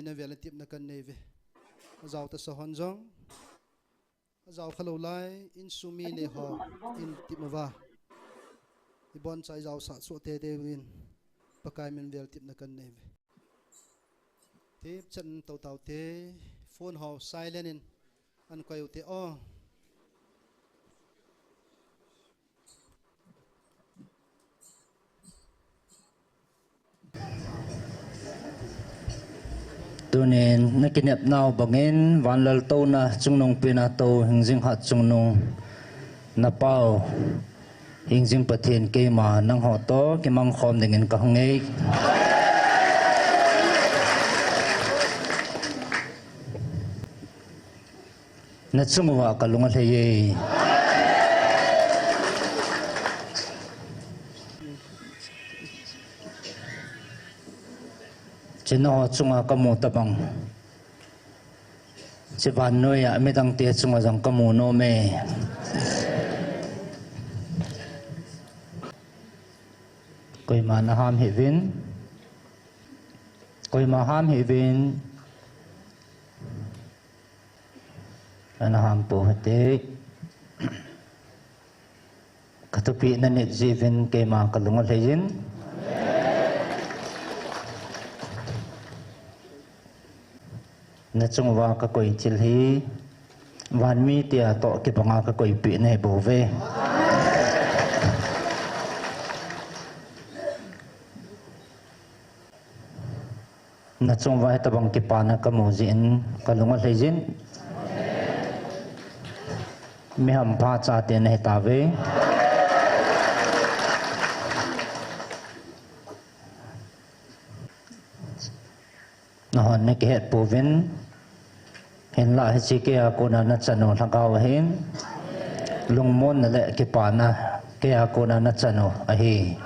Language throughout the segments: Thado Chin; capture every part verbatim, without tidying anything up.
Ina vel tipna kan nei ve. Ajao ta sa hon jong. Ajao kha lou lai, insung mi nei ho, in tip ma va. I bon chai jao sa so te te win. Pakai min vel tipna kan nei ve. Tip chan to tau te, phone ho silent in, an koi u te o. Tunin na kinep nau bangin, vanlal to na chungnung pina to, hingjing hat chungnung na pau, hingjing Pathen keima nang ho to, kimang khom dingin ka hung ei. Na chung uva ka lung alhai e. China ho chunga ka mu tabang. Chi vannoi a midang te chunga jong ka mu nom e. Koima na ham hih uvin. Koima ham hih uvin. Ana ham po hite. Ka thupi na nit jeh uvin keima ka lung alhai in. Na chung uva ka koi thil hi. Van mi tia to kibanga ka koi pi nei bou ve. Na chung uva hitabang kipana ka mu jeh in ka lung alhai jin. Mi hampha chate na hita ve. Na hon na kihet pouvin. Hinlah hiche keiya kona na chan u lhagao ahin. Lungmonna le kipana keiya kona na chan u ahi.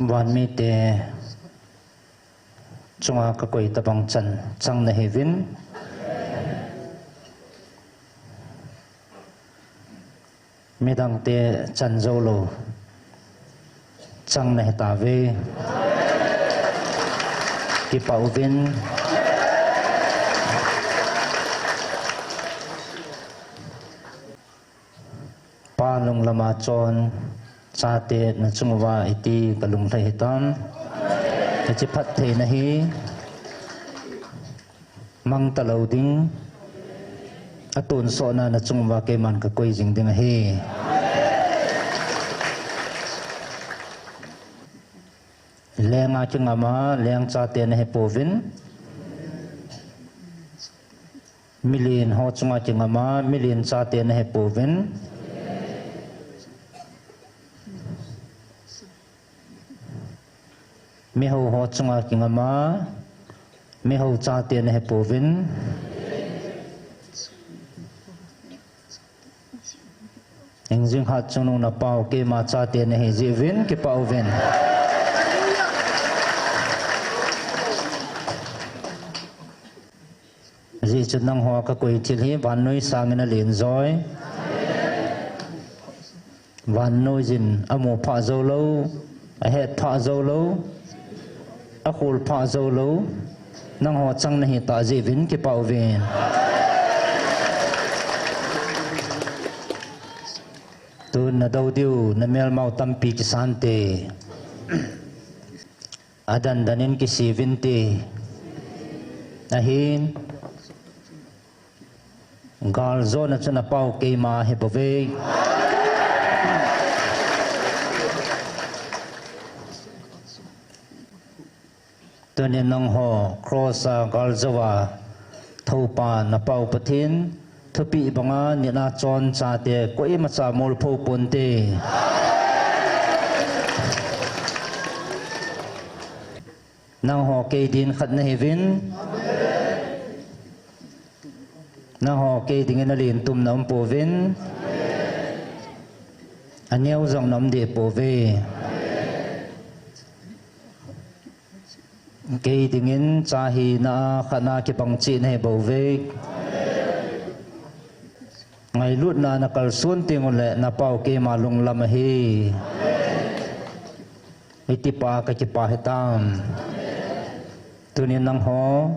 Van mite chunga ka koi tabang chan chang na hiuvin. Midangte chan jou lou chang na hitauve. Kipah uvin. Pa lunglam a chon chate na chung uva iti ka lunglhai hitam. Hiche phattheina hi mang talou ding, atonsotna na chung uva keiman ka koi jing ding ahi. Lenga kingam a leng chate na hipouvin. Milen ho chunga kingam a milen chate na hipouvin. Mihou ho chunga kingam a mihou chate na hipouvin. Hingjing hat chungnung na pau keima chate na hi jeh uvin kipah uvin. Ajeh chu nangho ka koi thil hi vannoi sangin alen joi. Vannoi jin amu phah jou lou, ahet phah jou lou, akhol phah jou lou, nangho chang na hitah jeh uvin kipah uvin. Tun na dou diu na melmau tampi kisan te. Adan dan in kisi uvin te. Ahin. Gal jona chun apau keima hibouve. Tunin nangho cross a gal jou a thoupa na pau Pathen. Thupeh banga nina chon chate koimacha molpho ponte. Nangho kei din khat na hiuvin. Nangho kei dingin alen tum na um pouvin. Aneo jong na um deh pouve. Kei dingin cha hina a khat na kibang cheh na hibouve. Ngailutna na kalson teng uleh na pau keima lunglam ahi. Hitipa kakipah hitam. Tunin nangho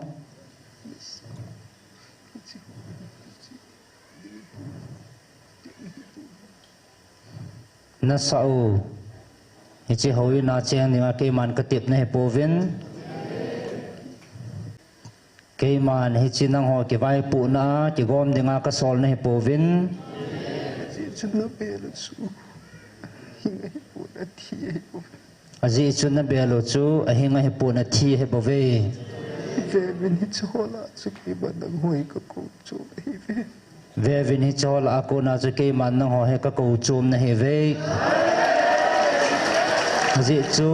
nasah u, hiche houin a cheng dinga keiman katep nahipouvin. Keiman hiche nangho kivaipohna a kigom dinga kasol nahipouvin. Ajeh chu nabel u chu ahing ahipon athi ahibouve. Ajeh chu nabel u chu ahing ahipon athi ahibouve. Vevin hiche ho lah a chu keiman nangho hi kakou chom nahiuve. Vevin hiche ho lah a kona chu keiman nangho hi kakou chom nahiuve. Ajeh chu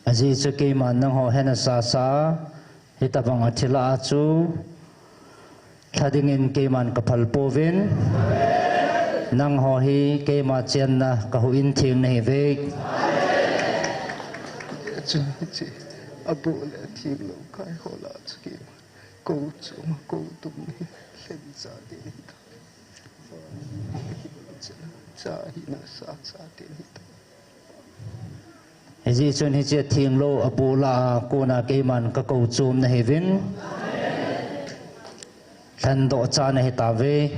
Ajeh chu keiman nangho hena sasa, hitobang a thil lah a chu lha dingin keiman kaphal pouvin. Nangho hi keima chenna kahuh in theng nahiuve. Chun hiche aboh le athenglou kai ho lah a chu keiman kou chom, kou tum nahi, lhen chate nahitan. Cha hina sa chate nahitan. Hijeh chun hiche athenglou aboh lah a kona keiman kakou chom nahiuvin. Lhendoh cha nahitauve.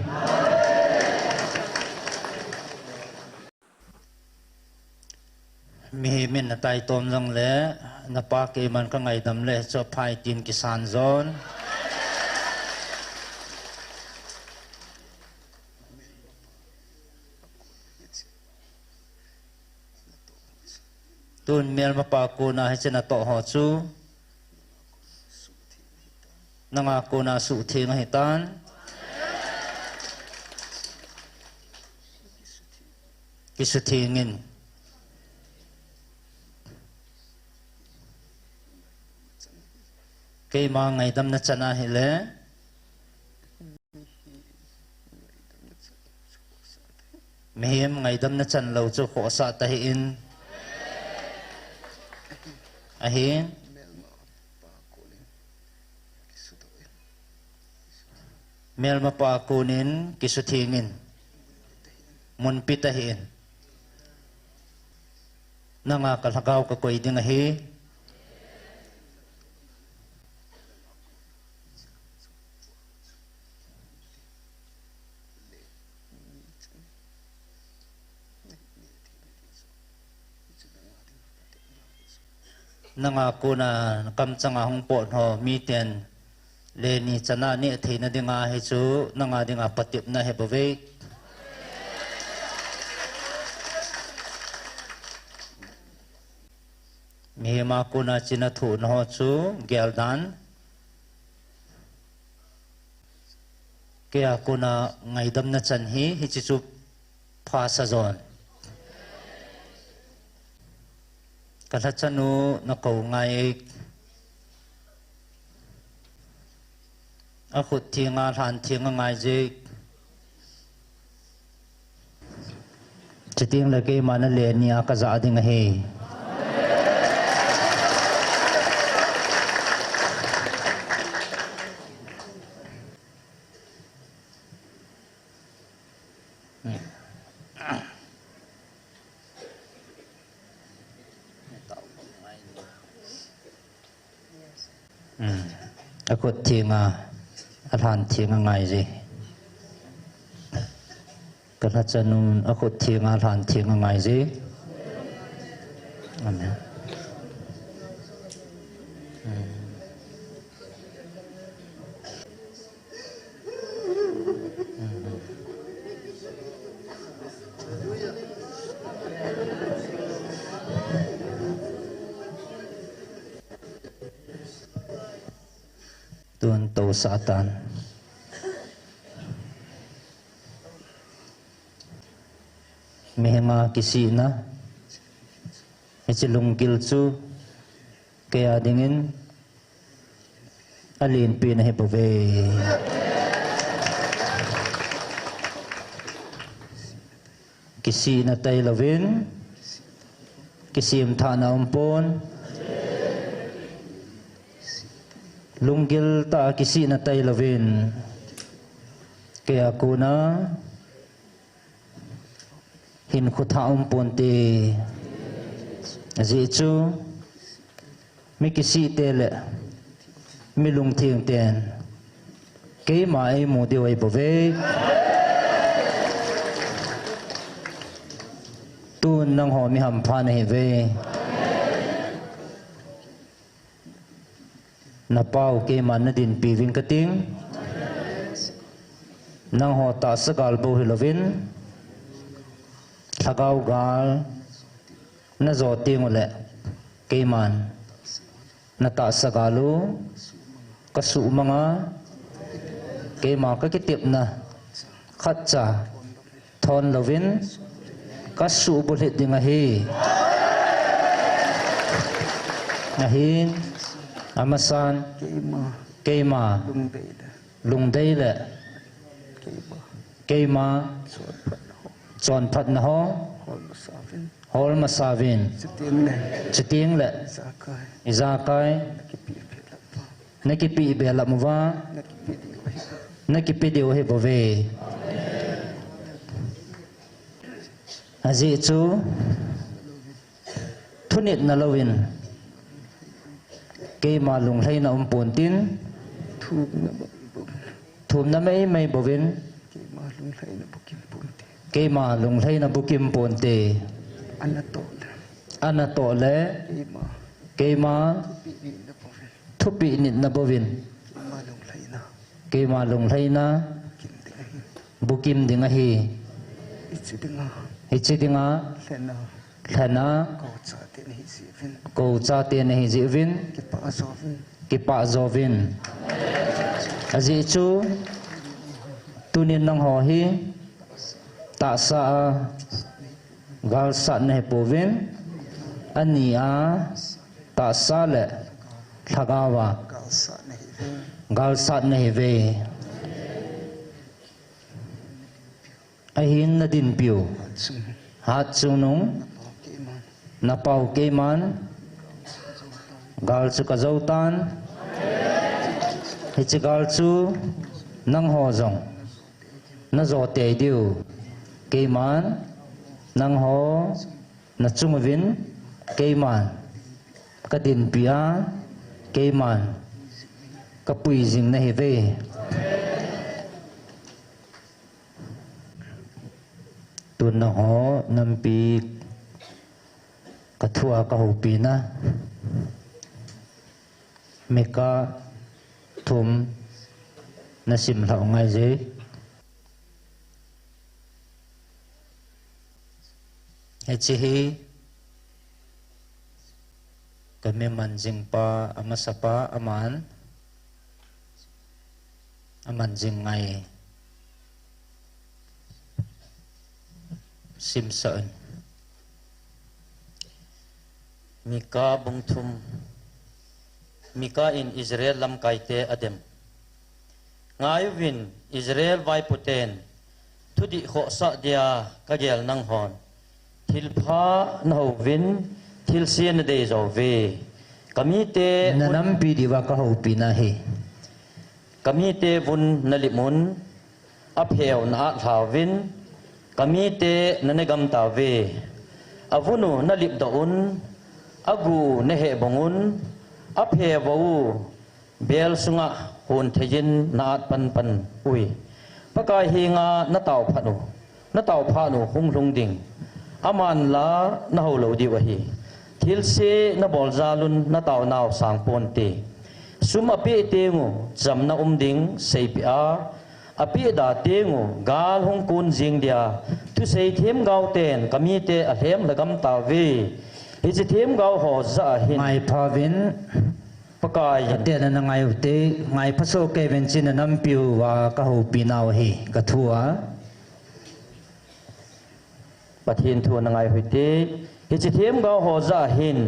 Mihem in nataitom jongle, napa keiman kangaidam le, chu aphai tin kisan jon. Tun melmapa kona hiche natoh ho chu nanga kona suhtheng ahitan. Kisuthengin. Keima ngaidamna chan ahile, mihem ngaidamna chan lou chu khohsah tahih in. Ahin, melmapa konin kisuthengin, munpi tahih in. Nanga kalhagao kakoi ding ahi. Nanga kona nakamchanga hung pot ho miten leni chana neh theina dinga hichu nanga dinga patepna ahibouve. Mihema kona china thohna ho chu geldan. Keia kona ngaidamna chan hi hiche chu phasa jon. Kalhachanu nakou ngai. Akhut thenga lhan theng angai jeh. Chutengle keima naleni a kajah ding ahi. Akhut thenga, alhan theng angai jeh. Kalhachanun akhut thenga, alhan theng angai jeh. Amen. Tun tousah tan. Mihem a kisihna, hiche lunggil chu keia dingin alenpen ahibouve. Kisihna tailouvin, kisemthahna aumpon. Lunggil tah a kisihna tailouvin, kei a kona hinkho thah um ponte. Ajeh chu mi kisihte le mi lungthengten keima eimu diu ahibouve. Tun nangho mi hampha nahiuve. Napau keiman nadinpi uving kating. Nangho tahsa gal bou hilouvin, lhagao gal najo tenguleh keiman natahsa gal u kasuhmanga, keima kakitepna khatcha thon louvin kasuh bulhit ding ahi. Ahin, amasan, keima, keima, lungdei le, lungdei le, keima, keima, chonphatna ho, chonphatna ho, hol masa uvin, hol masa uvin. Chuteng le, chuteng le, ijakai, ijakai, nakipe belap uva, nakipe diu ahi, nakipe diu ahibouve. Ajeh chu thunitna louvin keima lunglhaina um pontin, thumna mei mei bouvin, keima lunglhaina bukim ponte, keima lunglhaina bukim ponte. Anatoh le, anatoh le, keima, keima thupeh nitna bouvin, thupeh nitna bouvin, keima lunglhaina, keima lunglhaina bukim ding ahi, bukim ding ahi. Hiche dinga, hiche dinga lhena, lhena kou chate nahi jeh uvin, kou chate nahi jeh uvin, kipah jouvin, kipah jouvin. Ajeh chu tunin nangho hi tahsa a galsat nahipouvin, ani a tahsa le lhagao a galsat nahiuve. Ahin nadinpiu hatchungnung, napau keiman gal chu kajou tan. Hiche gal chu nangho jong najo tei diu. Keiman nangho nachung uvin keiman kadinpi a, keiman kapui jing nahiuve. Tun nangho nampi kathua kahoupina, Mika thum nasim lhau ngai je. Hiche hi kami manjing pa, amasapa, aman, amanjing ngai. Simsah un. Mika bung thum. Mika in Israel lamkaite adem. Ngai uvin, Israel vaipoten thudih khohsah dia kagel nanghon thilpha nahouvin, thilse nadei jouve. Kamite nanampi diuva kahoupina hi. Kamite vun nalip un, apheu na-atlhauvin, kamite nanegam tauve. Avun u nalipdoh un, agu u nahehbong un, apheu u bel sunga hon theiyin na-at panpan ui. Pakai henga nataophat u, nataophat u hung lhung ding. Aman la nahou lou diu ahi. Thilse nabol jal un nataonau sang ponte. Sum apeh teng u chamna um ding seipeh a, apeh da teng u gal hung kun jing dia thusei themgao ten kamite alhem lhagam tauve. Hiche themgao ho jah a hin. Ngai phauvin. Pakai in. Aten nangai ute, ngai phasoh kei uvin, hiche nanampiu va kahoupi nau hi, kathua. Pathen thu nangai hite, hiche themgao ho jah a hin,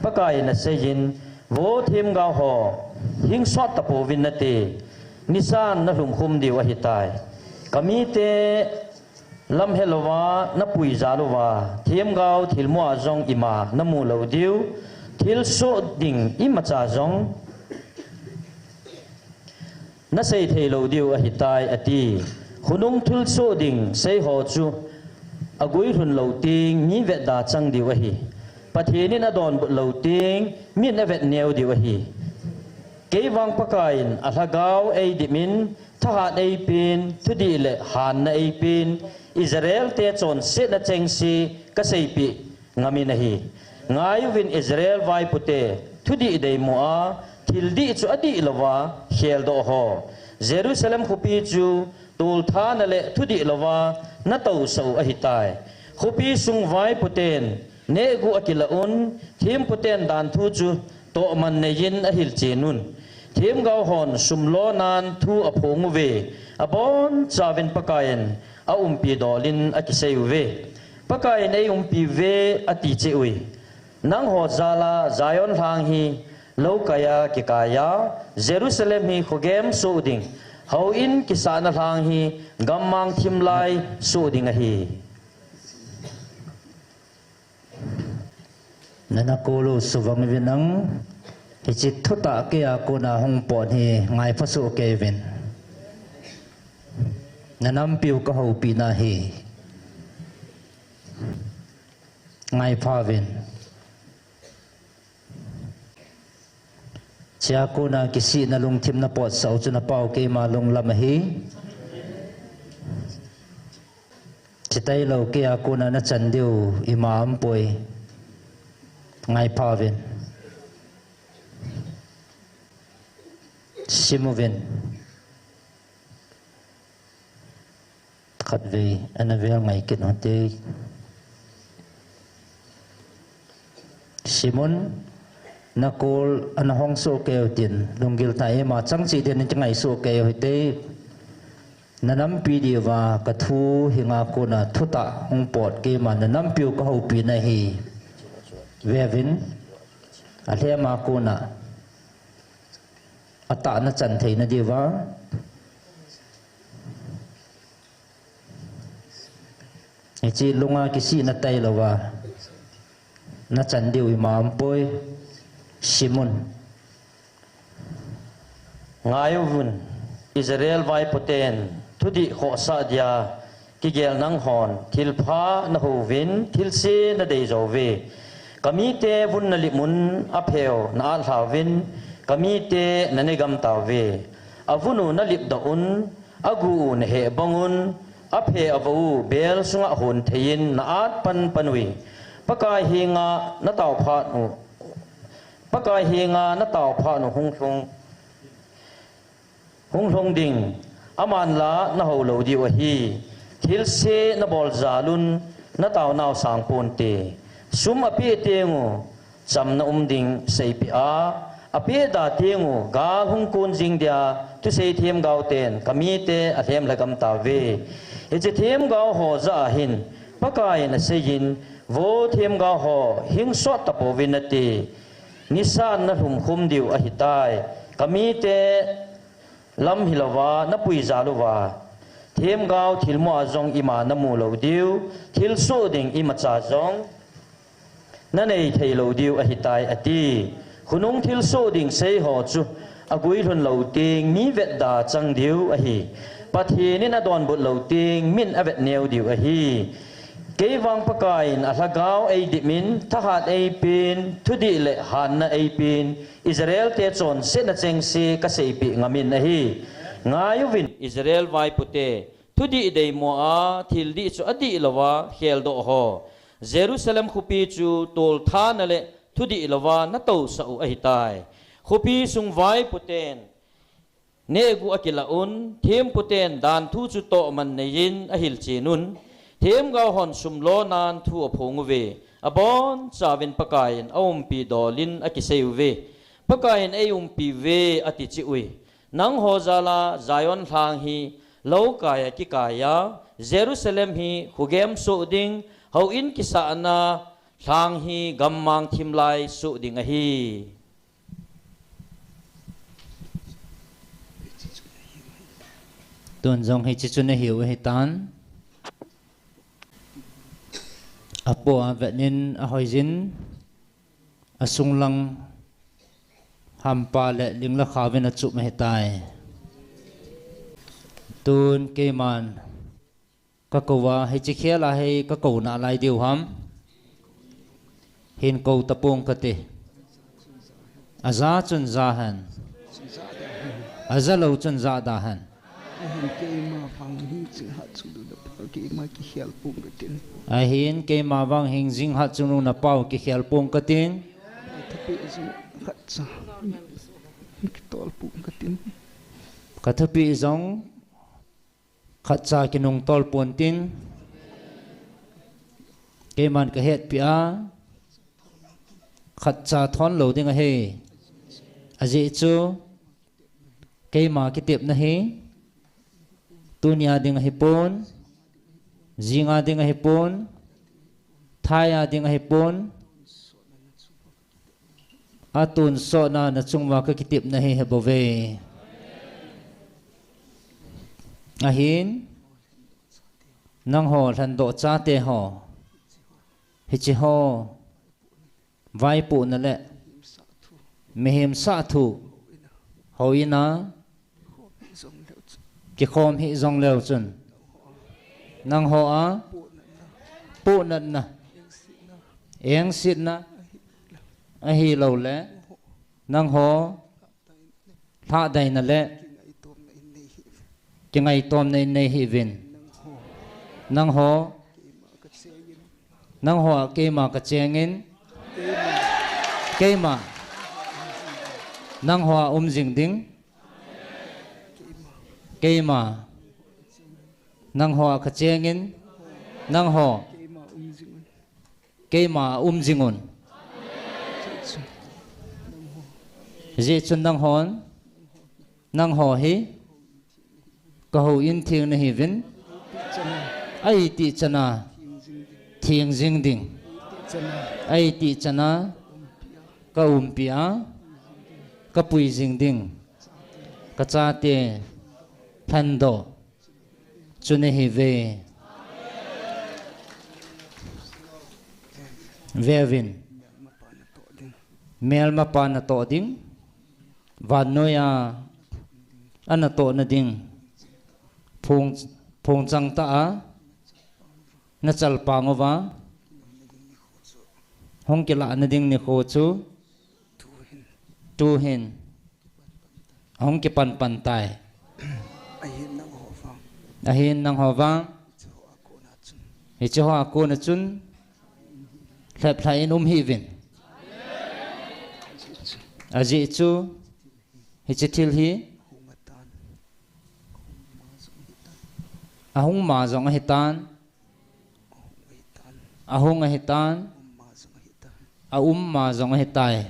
Pakai in aseiyin, vo themgao ho, hing sot tapouvin nate, nisan nalhum khum diu ahitai. Kamite, lam helouva, napui jal uva, themgao thilmu a jong ima namu lou diu, thilsoh ding imacha jong nasei thei lou diu ahitai, ati. Khonung thilsoh ding seiho chu aguilhun lou teng mi vetda chang diu ahi. Pathen in adonbut lou teng min avet neo diu ahi. Keivang Pakaiyin alhagao eidimin, thahat eipen, thudih le hanna eipen, Israel te chonsetna chengse kaseipeh ngamin ahi. Ngaiuvin, Israel vaipute, thudih deimu a, thil dih chu adih louva kheldoh ho. Jerusalem khopi chu tolthana le thudih louva natousah u ahitai. Khopi sung vaiputen nehguh akilah un, themputen danthu chu tohman neiyin ahilchen un. Themgao hon sum lonan thu aphong uve, abonchauvin Pakaiyin aumpi dolin akisei uve. Pakaiyin eiumpi uve ati cheh ui. Nangho jal a Zion lhang hi loukaiya kikaiya, Jerusalem hi khogem soh ding, houin kisahna lhang hi gammang thimlai soh ding ahi. Nana kol u suvang uvin lang, hiche thutah keiya kona hung pot hi ngaipha soh kei uvin. Nanampiu kahoupina hi ngaipha uvin. Chea kona kisihna lungthim napotsah u chu napao keima lunglam ahi. Chitailou keiya kona nachan diu ima aumpoi. Ngaipha uvin. Sim uvin. Khatvei ana vel ngai kit u hite. Sim un, nakol ana hong soh kei utin, lunggil tah a ima chang cheh din kingai soh kei u hite. Nanampi diuva kathu hinga kona thutah hung pot keima nanampiu kahoupina hi. Veuvin, alhem a kona atah nachan theina diuva. Hiche lunga kisihna tailouva nachan diu ima aumpoi. Sim un. Ngaiuvin, Israel vaiputen thudih khohsah dia kigel nanghon thilpha nahouvin, thilse nadei jouve. Kamite vun nalim un, apheu na-atlhauvin, kamite nanegam tauve. Avun u nalipdoh un, agu u naheh bong un, aphe avo u bel sunga hon theiyin na-at panpan uve. Pakai henga nataophat u, Pakai henga nataophat u hung lhung, hung lhung ding, aman la nahou lou diu ahi. Thilse nabol jal un, nataonau sang ponte. Sum apeh teng u chamna um ding seipeh a, apeh da teng u gal hung kon jing dia thusei themgao ten kamite alhem lhagam tauve. Hiche themgao ho jah a hin Pakaiyin aseiyin, Vo themgao ho, hingsot tapouvin, ati. Nisan nalhumkhum diu ahitai. Kamite lam hilouva napui jal uva, themgao thilmoa jong ima namu lou diu, thilsoh ding imacha jong nanei thei lou diu ahitai, ati. Khonung thilsoh ding seiho chu aguilhun lou teng mi vetda chang diu ahi. Pathen in adonbut lou teng min avet neo diu ahi. Keivang Pakaiyin alhagao eidimin, thahat eipen, thudih le hanna eipen, Israel te chonsetna chengse kaseipeh ngamin ahi. Ngaiuvin, Israel vaipute, thudih deimo a, thil dih chu adih louva kheldoh ho. Jerusalem khopi chu tolthana le thudih louva natousah u ahitai. Khopi sung vaiputen nehguh akilah un, themputen danthu chu tohman neiyin ahilchen un. Themgao hon sum lonan thu aphong uve, abonchauvin Pakaiyin aumpi dolin akisei uve. Pakaiyin eiumpi uve ati cheh ui. Nangho jal a Zion lhang hi loukaiya kikaiya, Jerusalem hi khogem soh ding, houin kisahna lhang hi gammang thimlai soh ding ahi. Tun jong hiche chu nahiu ahitan. Apo avet in ahoiyin, asunglang hampa le ling le khaovin achup ahitai. Tun keiman ka kou a, hiche khel a hi ka kou nalai diu ham? Hin kou tapong kate. Aja chun ja hen. Aja lou chun ja da hen. Ahin keima vang hing jing hat chu du da pa keima kikhel pong katin. Ahin keima vang hing jing hat chu nu na pau kikhel pong katin. Ka thupi jong khat cha kitol pong katin. Ka thupi jong khat cha kinung tol pon tin. Keiman ka hetpi a, khat cha thon lou ding ahi. Ajeh chu keima kitepna hi tunia ding ahi pon, jinga ding ahi pon, thaia ding ahi pon. Atonsotna na chung uva ka kitepna hi hebou ve. Ahin, nangho lhendoh chate ho, hiche ho vaipohna le mihem sahthu houin a kikhom hih jong leu chun, nangho a pohnatna, engsetna ahilouleh nangho lhahdaina le kingaitomna in nei hih uvin. Nangho, nangho a keima ka chengin, keima, nangho a um jing ding. Keima, nangho a ka chengin, nangho, keima a um jing un. Hijeh chun nanghon, nangho hi ka houin theng nahiuvin, ahi tih chana theng jing ding, ahi tih chana ka umpi a, ka pui jing ding, ka chate lhendoh chu nahi uve. Veuvin, melmapa natoh ding, vannoiya anatohna ding, phung, phungchang tah a nachalpang uva hung kilahna ding nikho chu tuhin ahung kipan pan tai. Ahin nangho vang, hiche hoa kona chun lheplhah in um hih uvin. Ajeh chu hiche thil hi ahung ma jong ahitan, ahung ahitan, aum ma jong ahitai.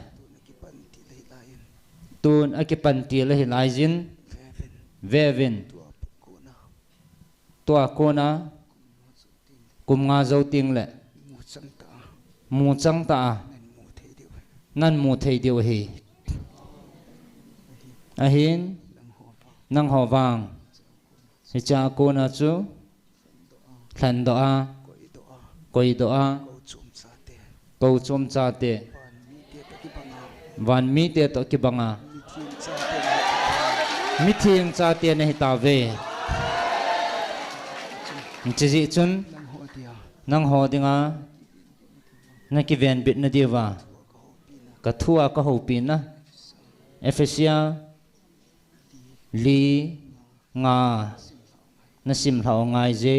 Tun akipan til ahi laijin, veuvin, tua kona kum nga jou tengle muchang tah a nanmu thei diu ahi. Ahin, nangho vang, hichea kona chu lhendoh a, koidoh a, kou chom chate, vanmite toh kibanga mitheng chate nahitauve. Hiche jeh chun nangho dinga nakivenbitna diuva ka thua ka houpina, Ephesia li nga nasim lhah u ngaije.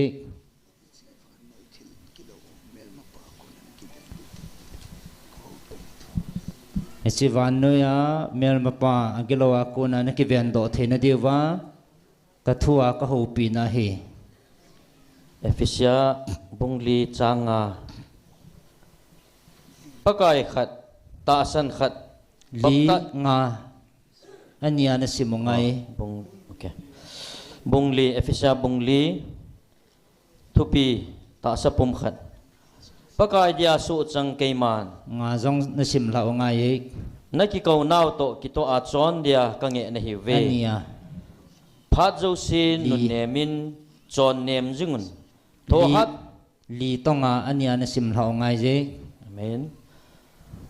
Hiche vannoiya melmapa agiloua kona nakivendoh theina diuva ka thua ka houpina ahi. Ephesia bung li chang nga. Pakai khat, tahsan khat, li nga ania nasim u ngai. Bung, okay. Bung li, Ephesia bung li, thupi, tahsa pum khat. Pakai dia suhchang keiman, nga jong nasim lhah u ngai e, nakikounau toh kitoh a chon dia kangeh nahiuve. Phat jousen nunnemin chonnem jingun. Thohat li tonga ania nasim lhah u ngaije. Amen.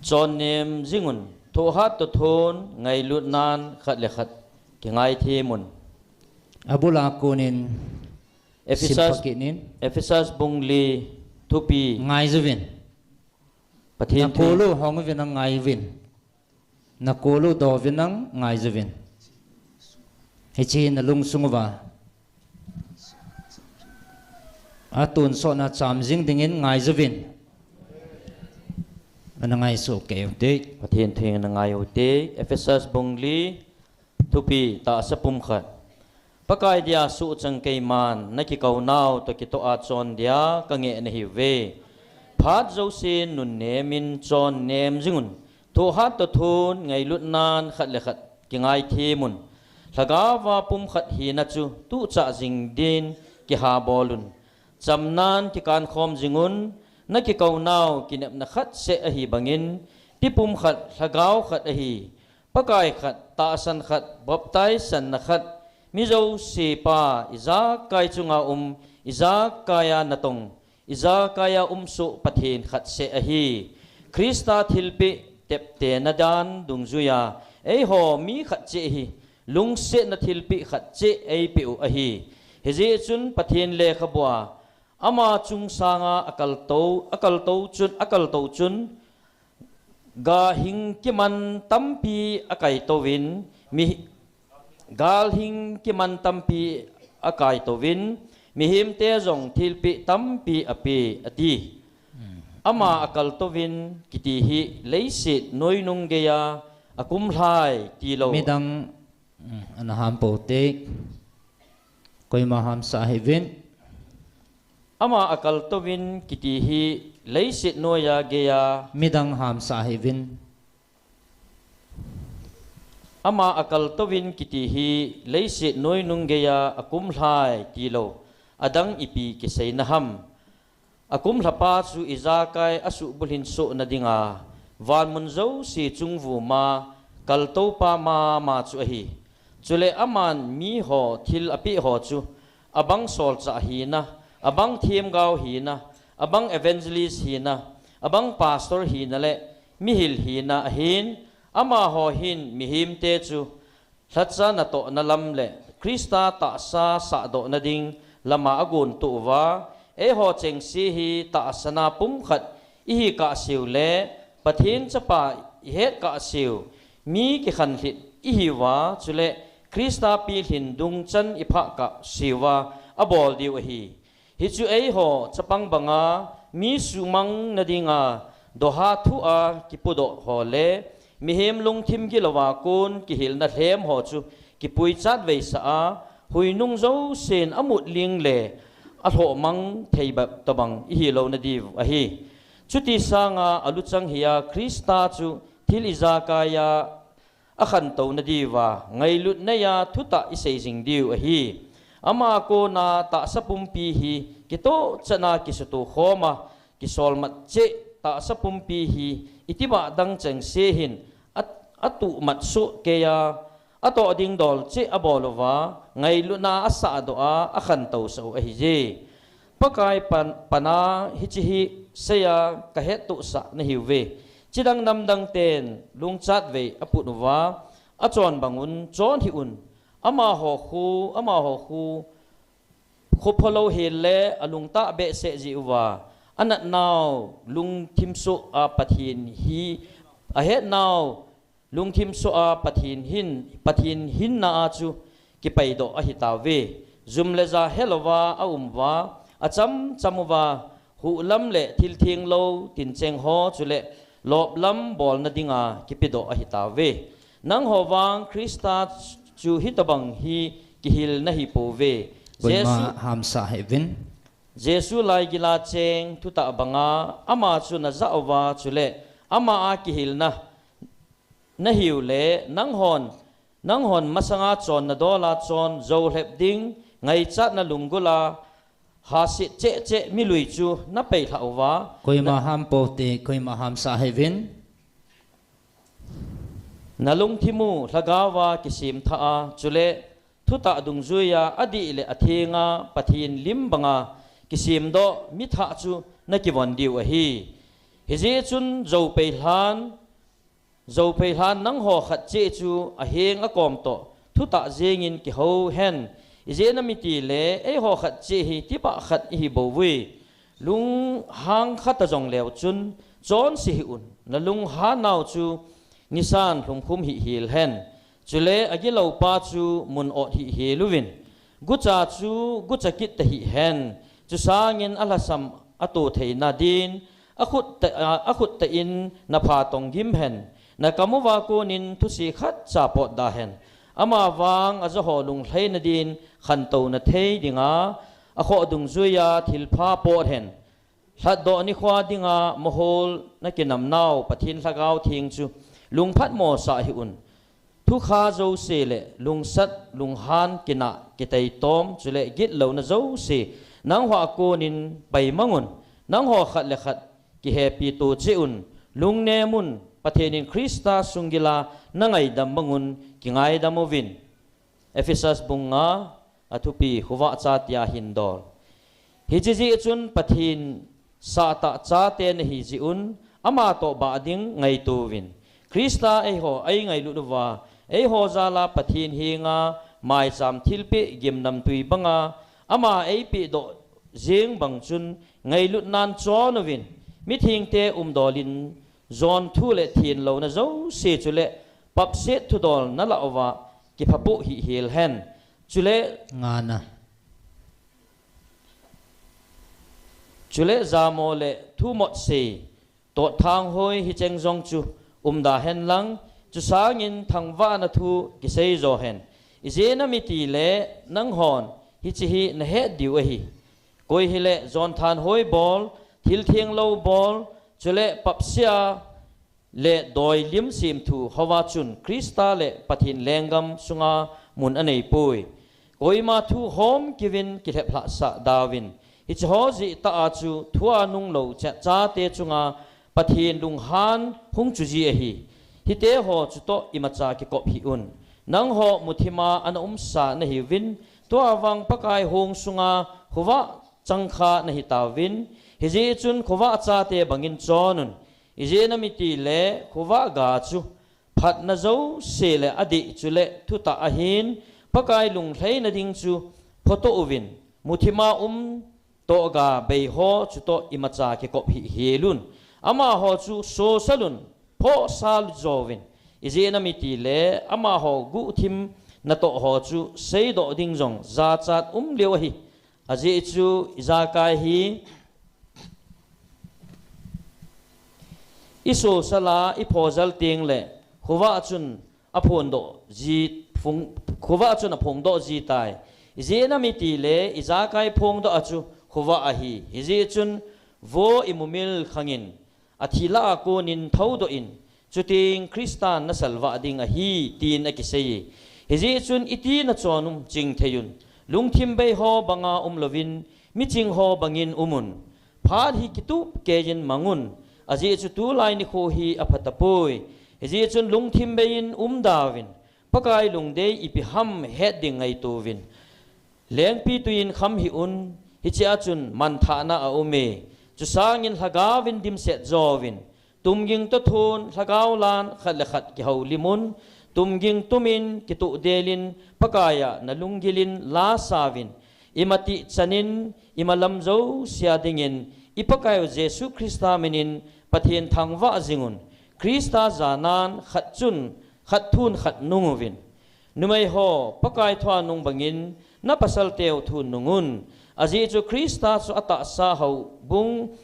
Chonnem jingun, thohat toh thon ngailutnan khat le khat kingaithem un. Abula konin Ephesus, simpa kinin. Ephesus bung li thupi. Ngaijuvin. Pathen thu. Nakolu hong uvin nang ngaijuvin. Nakolu dovin nang ngaijuvin. Hiche nalungsung uva. Atonsotna chamjing dingin ngaijuvin. Ana ngaisoh kei ute. Pathen thu ana ngai ute. Ephesus bung li thupi tahsa pumkhat. Pakai dia suhchang keiman, nakikounau toh kitoh a chon dia kangeh nahiuve. Phat jousen nunnemin chonnem jingun, thohhat toh thon ngailutnan khat le khat kingaithem un. Lhagaova pumkhat hina chu tuhchah jing din kihabolun. Chamnan kikankhom jingun, nakikounau kinepna khat seh ahi bangin, tipum khat, lhagao khat ahi, Pakai khat, tahsan khat, baptize channa khat, mi jouse Pa, ijakai chunga um, ijakaia natong, ijakaia umsoh Pathen khat seh ahi. Christa thilpeh teptena dan dungjuia, eiho mi khat cheh hi, lungsetna thilpeh khat cheh eipeh u ahi. Hijeh chun Pathen lekhabua, ama chung sanga akaltou, akaltou chun, akaltou chun, Galhing kiman tampi akaitouvin, mi, galhing kiman tampi akaitouvin, mihemte jong thilpeh tampi ape, ati. Hmm. Ama akaltouvin kiti hi leiset noinung geia akumlhai tilou. Midang Hmm, ana ham pou te. Koima hamsah hih uvin. Ama akaltouvin kiti hi leiset noija geija. Midang hamsah hih uvin. Ama akaltouvin kiti hi leiset noinung geija akumlhai tilou. Adang ipi kiseina ham. Akumlhapa chu ijakai asuhbulhin sohna dinga, vanmun jouse chungvuma kaltoupa mama chu ahi. Chule aman miho thil apeh ho chu, abang solchah hina, abang themgao hina, abang evangelist hina, abang pastor hina le mihil hina ahin, amaho hin mihemte chu, Lhacha natohna lam le Christa tahsa sahdohna ding lama agontoh uva, eiho chengse hi tahsana pumkhat ihi kahseu le Pathen chapa ihet kahseu, mi kikhanlhit ihiuva, chule Christa pilhin dungchan iphah kahseuva abol diu ahi. Hichu eiho chapang banga mi suhmang nadinga doha thua kipudoh ho le mihem lungthim gilouva kon kihilna lhem ho chu kipuichat veisah a, huinung jousen amutling le alhohmang thei bep tobang ihilou nadiu ahi. Chuti sanga aluchang hia Christa chu thil ijakaia akhantou nadiuva, ngailut neiya thutah isei jing diu ahi. Ama kona tahsa pumpi hi kitoh chana kisuto khoma, kisolmat cheh tahsa pumpi hi itibah dang chengse hin at-, atuhmat soh keiya, atoh ding dol cheh abol uva, ngailutna asahdoh a, akhantousah u ahije. Pakai pan-, pana hiche hi seiya kahettohsah nahiuve. Chidang namdang ten lungchat vei aput uva, achon bangun chon hih un. Amaho khu, amaho khu, khu phalou hel le alungtah behseh jeh uva, anatnau lungthim soh a Pathen hi, ahetnau Lungthim soh a Pathen hin, Pathen hinna a chu kipaidoh ahitauve. Jum le ja helouva aum uva, achamcham uva, huhlam le thil thenglou tincheng ho chule loplam bolna dinga kipedoh ahitauve. Nangho vang Christa chu hitobang hi kihil nahipouve. Koima Jesu hamsah hih uvin. Jesu laigila cheng thutah banga ama chu najah uva chule ama a kihilna nahiu le, nanghon, nanghon masanga chon nadola chon, jou lhep ding, ngaichatna lunggula, hasit cheh cheh milui chu napeilhah uva. Koima na- ham pou te, koima hamsah hih uvin. Nalungthim u lhagaova kisemthah a, chule thutah dungjuia adih le athenga Pathen lim banga kisemdoh mithah chu nakivon diu ahi. Hijeh chun jou peilhan, Jou peilhan nangho khat cheh chu aheng akom toh thutah jengin kihou hen, Ijeh inem itile eiho khat cheh hi tibah khat ihi bouvui. Lunghang khat a jong leu chun chonse hih un. Na lunghan nau chu nisan lhumkhum hih hel hen. Chule agilou pa chu mun ot hih hel uvin. Gucha chu gucha kit tahih hen. Chusangin alhasam ato theina din akhut tah, a, akhut tah in na pha tong gim hen. Na kam uva konin thuse khatcha potda hen. Amavang ajaho lunglhaina din khantou na thei dinga, akhoh dungjuia thilpha pot hen. Lhatdoh nikhoa dinga mohor na kinam nau Pathen Lhagao Theng chu lungphatmo sah hih un. Thukha jouse le lungsat, lunghan, kinah, kiteitom, chule gitlouna jouse nangho a konin paimang un. Nangho khat le khat kihepi to cheh un. Lungnem un, Pathen in Christa sunggila na ngaidam bang un kingaidam uvin. Ephesus bung nga, athupi khovah chatea hin dol. Hiche jeh chun Pathen sahtah chate nahi jeh un, ama toh bah ding ngaito uvin. Christa eiho eingailut uva, eiho jala Pathen henga maicham thilpeh gimnamtui banga, ama eipeh doh jeng bang chun ngailut nan chon uvin, mithengte umdol in jon thu le thenlouna jouse chule papset thudol na lah uva kiphapoh hih hel hen. Chule ngana. Chule jamo le thumot sei, totthang hoi hicheng jong chu umda hen lang, chusangin thangvahna thu kisei jo hen. Ijeh inem itile nanghon hiche hi nahet diu ahi. Koi hile jon thanhoi bol, thil thenglou bol, chule papsia le doilim semthu houva chun Christa le Pathen lenggam sunga mun anei poi. Koima thu hom kivin kilhep lhahsah dauvin. Hiche ho jeh tah a chu thua nunglou cha, chate chunga Pathen lunghan hung chu ji ahi. Hite ho chutoh imacha kikop hih un. Nangho muthima ana umsa nahiuvin, tua vang Pakai hong sunga khovah changkha nahi tauvin. Hijeh chun khovah chate bangin chon un. Ijeh inem itile khovah ga chu phatna jouse le adih chule thutah ahin, Pakai lunglhaina ding chu photo uvin. Muthima um toh ga bei ho chutoh imacha kikop hih hel un. Amaho chu sosal un, phohsal jo uvin. Ijeh inem itile amaho guhthim natoh ho chu seidoh ding jong jachat um leu ahi. Ajeh chu ijakai hi isosal a iphojal teng le khovah chun aphongdoh ji, phong, khovah chun aphongdoh ji tai. Ijeh inem itile ijakai phongdoh a chu khovah ahi. Hijeh chun vo imumil khangin athi lah a konin thoudoh in, chuteng Christan nasalvah ding ahi, tin akisei. Hijeh chun iti nachon um chingthei un. Lungthim bei ho banga umlouvin, miching ho bangin um un. Phat hi kitup keiyin mang un. Ajeh chu tulai nikho hi apha tapoi. Hijeh chun lungthim beiyin umda uvin. Pakai lungdei ipi ham het ding ngaito uvin. Lengpitwi in kham hih un, hichea chun manthahna aume. Chusangin lhagaovin dimset jo uvin. Tumging toh thon lhagao lan khat le khat kihoulim un. Tumging tumin kitoh delin Pakai a nalunggil in lasa uvin. Imatih chanin imalam jousea dingin i Pakai u Jesu Christa minin Pathen thangvah jing un. Christa janan khat chun khat thun khat nung uvin. Numei ho, Pakai thua nung bangin napasal teu thun nung un. Ajeh chu Christa chu atahsa houbung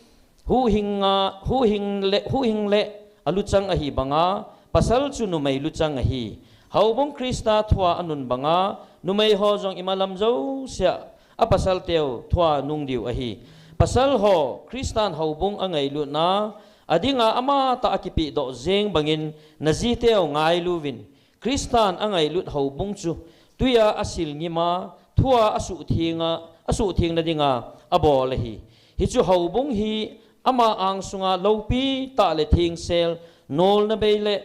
huhhing a, huhhing le, huhhing le aluchang ahi banga, pasal chu numei luchang ahi. Houbung Christa thua anun banga, numei ho jong imalam jousea apasal teu thua nung diu ahi. Pasal ho, Christan houbung angailutna, adinga amatah a kipehdoh jeng bangin najiteu ngailu uvin. Christan angailut houbung chu, twi a asil ngim a, thua asuhtheng a, asuhthengna dinga abol ahi. Hichu houbung hi ama angsunga loupi tah le thengsel, nolna bei le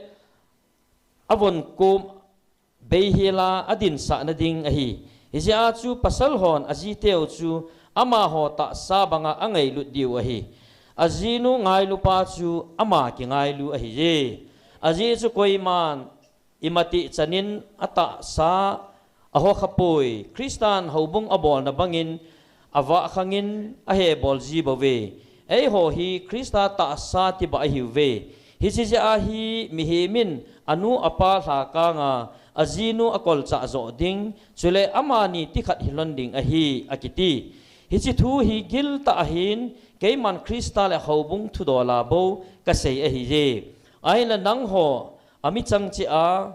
avon kom bei hela adinsahna ding ahi. Hijeh a chu pasal hon ajiteu chu amaho tahsa banga angailut diu ahi. Ajinu ngailupa chu ama kingailu ahiye. Ajeh chu koiman imatih chanin atahsa Aho khapoi, Christan houbung abolna bangin, avah khangin, ahe bol ji bouve. Eiho hi Christa tahsa tibah ahiuve. Hiche jeh a hi mihem in anu apa lhakanga, ajinu akolchah joh ding, chule amani tikhat hilon ding ahi, akiti. Hiche thu hi giltah ahin, keiman Christa le houbung thudola bou kasei ahiye. Ahinla nangho, amichang cheh a,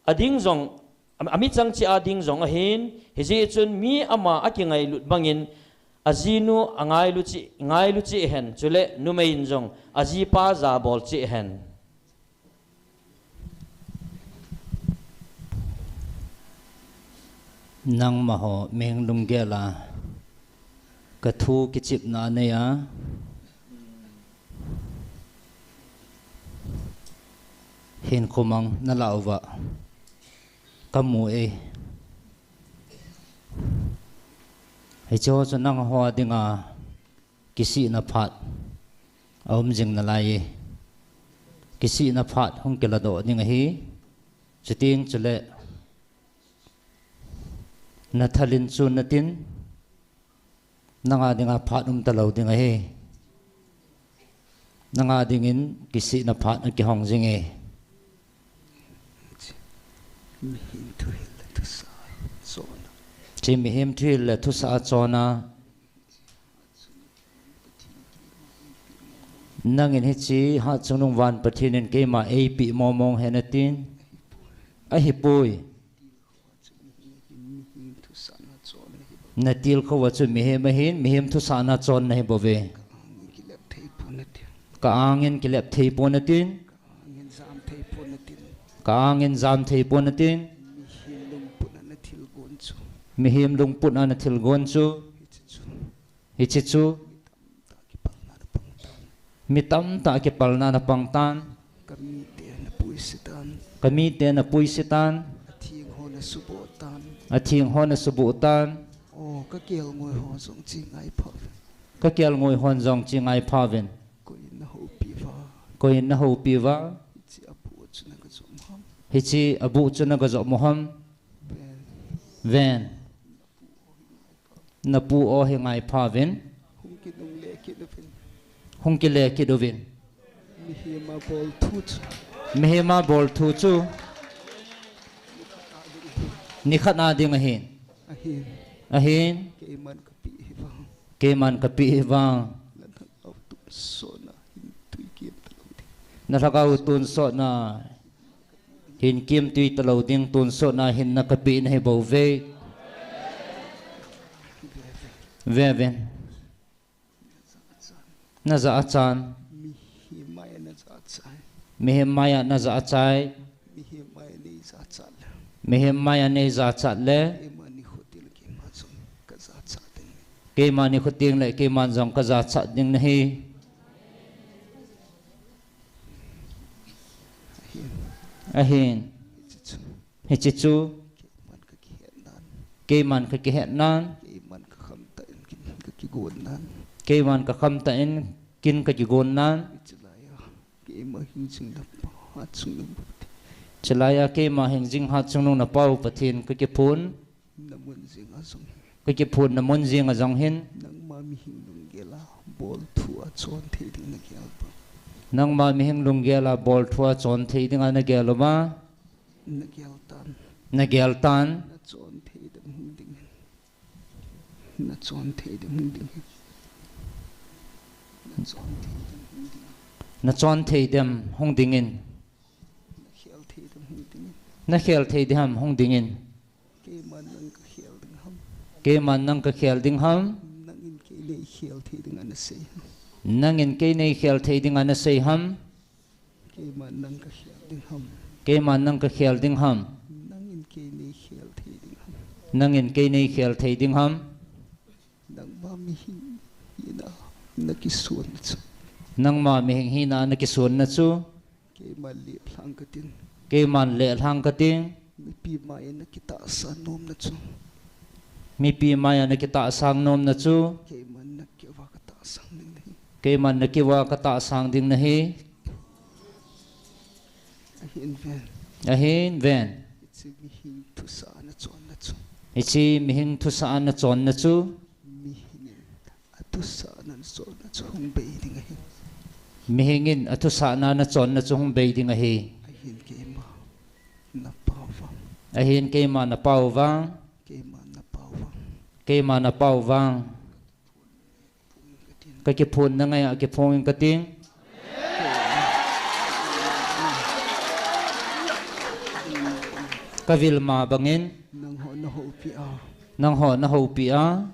ading jong, am-, amichang cheh a ding jong ahin, hijeh chun mi ama akingailut bangin, ajinu angailu cheh, ngailu cheh hen, chule numei in jong, ajipa jabol cheh hen. Nangmaho mihing lunggel a kathu kichepna neiya, hinkho mang nalah uva kamu e. Hicheho chu nangho dinga kisihna phat aum jing nalaiye. Kisihna phat hung kiladoh ding ahi. Chuteng chule nathalin chu natin, nanga dinga phat umtalou ding ahi. Nanga dingin kisihna phat akihong jinge. Mihem thuhil le thusah chona. Hiche mihem thuhil le thusah chona. Nangin hiche hatchungnung van Pathen in keima eipeh mongmong hen atin. Ahipoi. Natilkhou a chu mihem ahin, mihem thusahna chon nahibouve. Ka angin kilep theipon atin. Ka angin jam theipon atin. Mihem lungput a nathilgon chu. Hiche chu. Mi tamtah kipalna napangtan. Kamite napuisetan. Athengho nasubohtan. Kakelngoi hon jong che ngaiphauvin. Koiyin nahoupiuva. Hiche abuh chu nagajopmu ham. Ven. Napu o hi ngaiphauvin. Hung kile kit uvin. Mihem a bol thu chu nikhat a ding ahin. Ahin. Keiman kapeh hivang. Nalhagao tonsotna hin kemtwi talou ding, tonsotna hinna kapeh nahibouve. Vevin. Najah achan. Mihem maiya najah achai. Mihem maiya neijachat le. Keima nikho tengle keiman jong kajachat ding nahi. Ahin. Hiche chu. Keiman kakihetnan. Keiman kakhamtah in kin kakigonnan. Chulaiya keima hingjing hatchungnung napau Pathen kakiphon. Kakiphonna mun jenga jong hin. Nangma mihing lunggel a bolthua chon thei dinga nagel uva. Nageltan. Nachon thei dem hung dingin. Nachon thei dem hung dingin. Nakhel thei dem hung dingin. Keiman nang kakhel ding ham. Nangin kei neikhel thei dinga nasei ham. Keiman nang kakhel ding ham. Nangin kei neikhel thei ding ham. Nangma mihing hina nakisonna chu. Keiman lehlhang kating. Mipi maiya nakitahsang nomna chu. Keiman nakiuva katahsang ding nahi. Ahin ven. Hiche mihing thusahna chonna chu. Hiche mihing thusahna chonna chu. Mihingin athusahna chonna chu hung bei ding ahi. Mihingin athusahna chonna chu hung bei ding ahi. Ahin keima na pau vang. Ahin keima na pau vang. Keima na pau vang. Keima na pau vang. Ka kiphonna ngai a kiphong in ka ting. Ka vil ma bangin. Nangho na houpi a. Nangho na houpi a.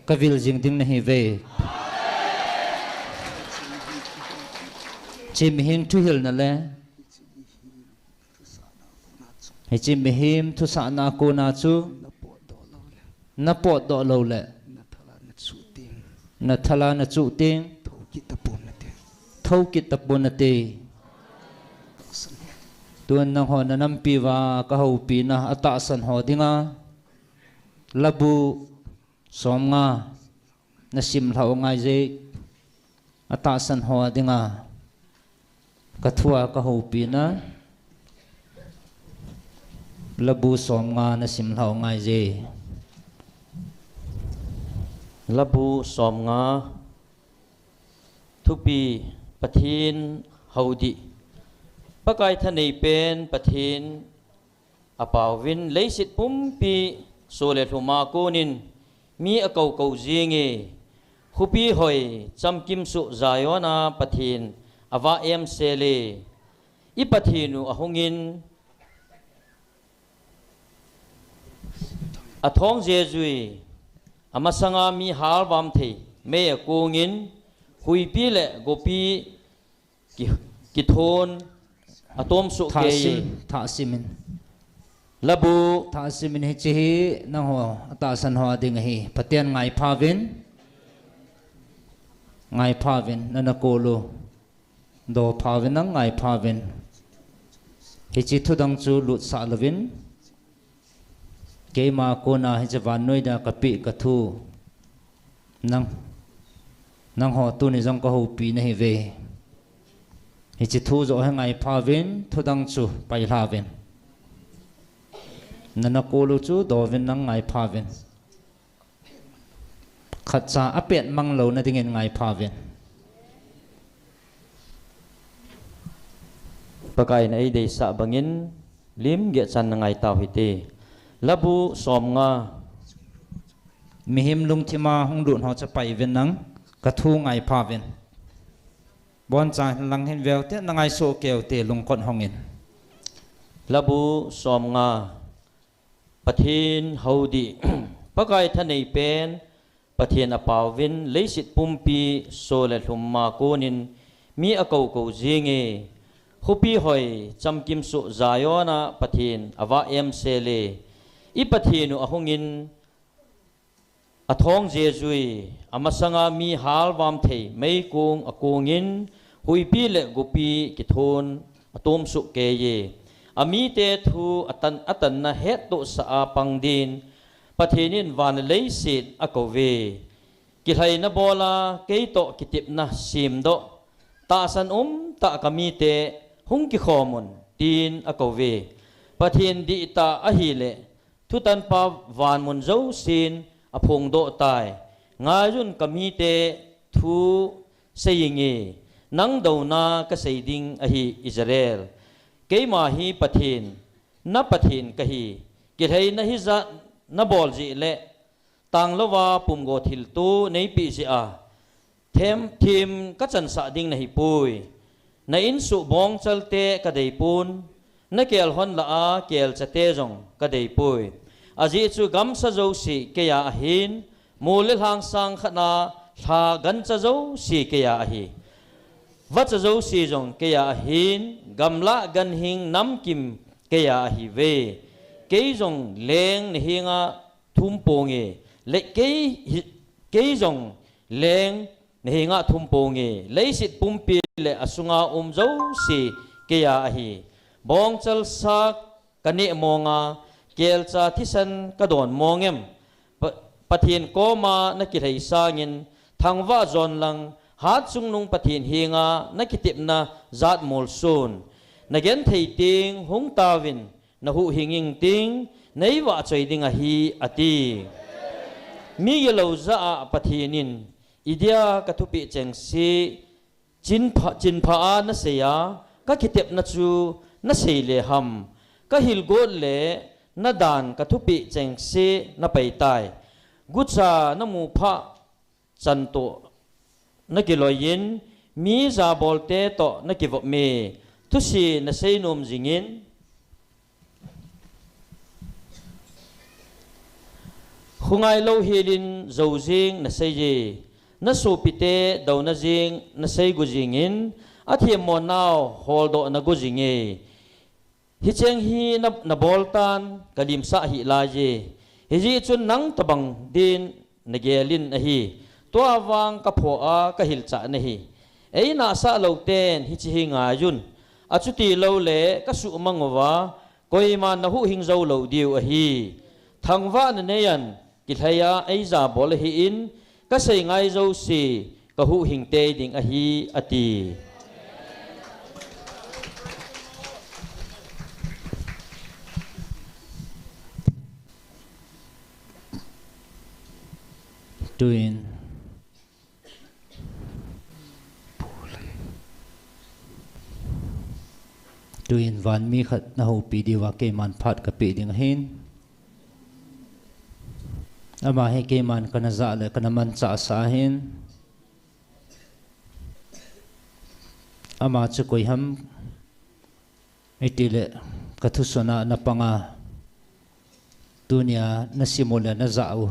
Ka vil jing ding na hi ve. Hiche mihing thuhilna le. Hiche mihing thusahna kona chu. Na potdoh lou le. Na potdoh lou le. Na thala na chuh ting. Na thala na chuh ting. Thou kit tapon nate. Thou kit tapon nate. Tun nangho na nampi uva ka houpina atahsan ho dinga. Labu som nga. Na simlhah u ngai je, atahsan ho dinga, ka thua ka houpina, labu som nga na simlhah u ngai je. Labu som nga, thupi, Pathen hou dih. Pakai thanei pen Pathen apauvin leiset pumpi soh le lhum a konin mi akou kou jinge, khopi hoi chamkim suh Zion a Pathen avah em sele. I Pathen u ahungin athong jejui, amasanga mi halvam thei mei akongin, huipi le gopi Ki, kithon atom soh kei. Thahsim, thahsim in. Labu. Thahsim in hiche hi nangho atahsan ho ding ahi. Pathen ngaipha uvin. Ngaipha uvin, nana kol u. Dopha uvin nang ngaipha uvin. Hiche thudang chu lutsah louvin. Keima kona hiche vannoi dia kapeh kathu. Nang, nangho tuni jong ka houpi nahiuve. Hiche thu joh hi ngaipha uvin, thudang chu pailha uvin. Nana kol u chu douvin nang ngaipha uvin. Khatcha apet mang louna dingin ngaipha uvin. Pakai in eideisah bangin lim geh chan nangai tau hite. Labu som nga. Mihem lungthima hung lut ho chu pai uvin nang, kathu ngaipha uvin. Boncha lang hin veute, nangai soh keute, lungkot hongin. Labu som nga. Pathen hou dih. Pakai thanei pen Pathen apauvin leiset pumpi soh le lhum a konin mi akou kou jinge. Khopi hoi chamkim suh Zion a Pathen avah em sele. I Pathen u ahungin athong jejui, amasanga mi halvam thei meikong akongin, huipi le gopi kithon atom soh keiye. Amite thu atan, atanna hettohsah a pang din, Pathen in van le leiset akouve. Kilhaina bola keitoh kitepna semdoh, tahsan umtah kamite hung kikhom un, tin akouve. Pathen dihtah ahile, thutanpa vanmun jousen aphongdoh tai. Ngaiyun kamite thu seiinge, nang douna kasei ding ahi Israel. Keima hi Pathen, na Pathen kahi. Kilhaina hijat nabol jeh le, tanglouva pumgo thilto neipeh jeh a, them, them kachansah ding nahipoi. Na insuh bongchalte kadeipon, nakelhon lah a kelchate jong kadeipoi. Ajeh chu gamsa jouse keiya ahin, mol le lhang sang khatna lha gancha jouse keiya ahi. Vacha jouse jong keiya ahin, gamlah ganhing namkim keiya ahiuve. Kei jong leng nahenga thum ponge, le kei hi, kei jong leng nahenga thum ponge, leiset pumpi le asunga um jouse keiya ahi. Bongchal sa kaneh monga, kelcha thisan kadon mongem? Pa-, Pathen koma nakilhai sangin, thangvah jon lang, hatchungnung Pathen henga nakitepna jat molsun. Nagenthei teng hung tauvin, nahuhhing ingting, neivahchoi ding ahi, ati. Mi gilou jah a Pathen in, idia kathupeh chengse, chinpha, chinpha a nasei a, kakitepna chu nasei le ham, kahil got le nadan kathupeh chengse napaitai. Gucha namu phat chan toh nakiloiyin, mi jabolte toh nakivop me, thusi nasei nom jingin, khongai louhelin jou jing nasei e, nasopite douna jing nasei gu jingin, athemmo nau holdoh nagu jinge. Hicheng hi na, nabol tan kalimsah hih laiye. Hijeh chun nang tobang din nagelin ahi. Tua vang kapho a kahilchah nahi. Einahsah lou ten hiche hi ngaiyun. Achuti loule kasuhmang uva, koiman nahuhhing jou lou diu ahi. Thangvahna neiyan, kilhaiya eijabol ahin, kasei ngai jouse kahuhhing tei ding ahi, ati. Tuin, tuin vanmi khat nahoupi diuva keiman phat kapeh ding ahin. Ama hi keiman kana jah le kana manchah sah ahin. Ama chu koiham, itile kathuson a napanga, tunia nasim u le najah u,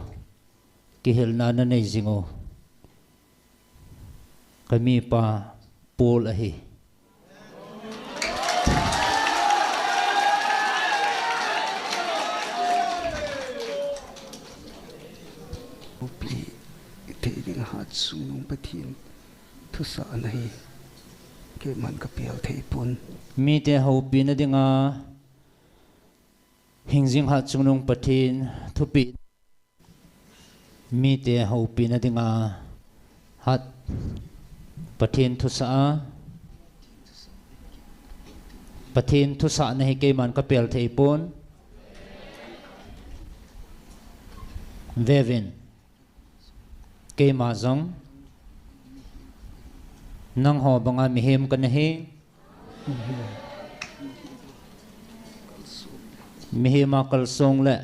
kihilna nanei jing u, kamipa Paul ahi. Houpi thei ding hatchungnung Pathen thusahna hi keiman kapel thei pon. Mite houpina dinga hingjing hatchungnung Pathen thupeh. Mite houpina dinga hat Pathen thusah a, Pathen thusahna hi keiman kapel thei pon. Vevin, keima jong nangho banga mihem kana hi. Mihem a kalsong le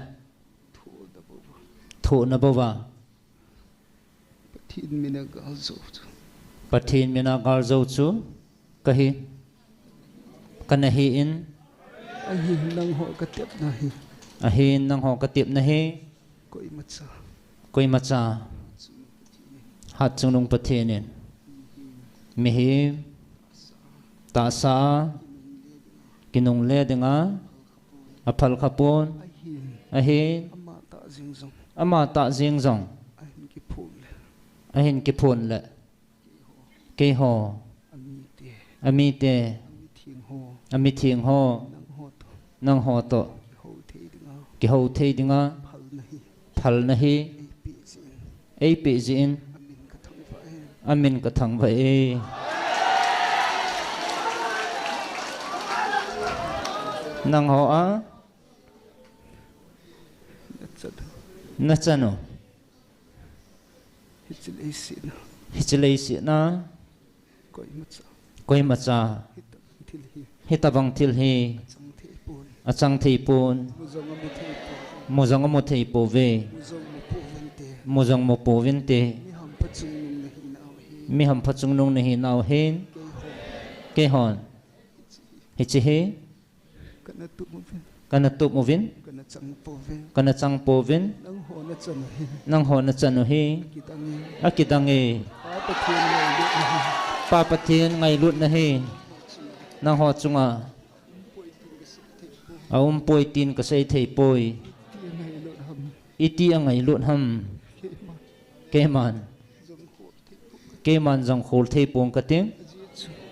thohna bouva, Pathen mina galjou chu, Pathen mina galjou chu kahi, kana hi in. Ahin nangho katepna hi, ahin nangho katepna hi, koimacha, koimacha, hatchungnung Pathen in mihem tahsa a kinungle dinga aphal khapon. Ahin, ahin, ama tah jeng jong, ama tah jeng jong ahin kiphon le, ahin kiphon le, keiho, amite, amite, amitheng ho, amitheng ho, nangho toh, nangho toh kihou thei dinga, kihou thei dinga phalna hi, phalna hi eipeh jeh in, eipeh jeh in amin kathangvah e, amin kathangvah e. Nangho a nachan u, nachan u, hiche leiset a, hiche leiset a koimacha, koimacha, hitabang thil hi, hitabang thil hi achang thei pon, achang thei pon. Mu jong amu thei pon, mu jong amu thei pouve, mu jong mu pouvinte, mu jong mu pouvinte. Mi hampha chungnung nahi nau hin, mi hampha chungnung nahi nau hin. Keihon, keihon hiche hi kana tup uvin, kana tup uvin, kana chang pouvin, kana chang pouvin. Nangho nachan u hi, nangho nachan u hi akidang e, akidang e. Pa Pathen ngailutna hi, Pa Pathen ngailutna hi nangho chunga aumpoi tin kasei thei poi. Iti angailut ham, iti angailut ham. Keiman, keiman, keiman jong khol thei pong kate.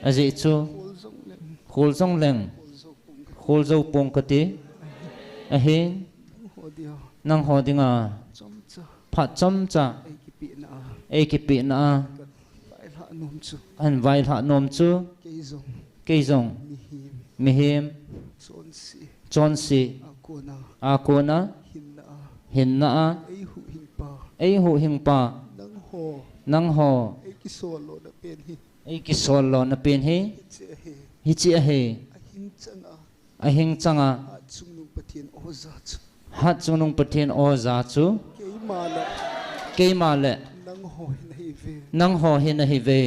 Ajeh chu, khol jong leng, khol jou pong kate. Ahin, nangho dinga phat chomcha eikipehna a, eikipehna a kahin vaihlah nom chu, kahin vaihlah nom chu. Kei jong, kei jong mihem, mihem chonse, Chonse. Akona. Akona. Hinna a. Hinna a. Eihuhhingpa. Eihuhhingpa. Nangho. Nangho. Eikisol lona pen hi. Eikisol lona pen hi. Hiche ahi. Hiche ahi. Ahing changa. Ahing changa. Hatchungnung Pathen oja chu. Hatchungnung Pathen oja chu. Keima le. Keima le. Nangho hi nahiuve. Nangho hi nahiuve.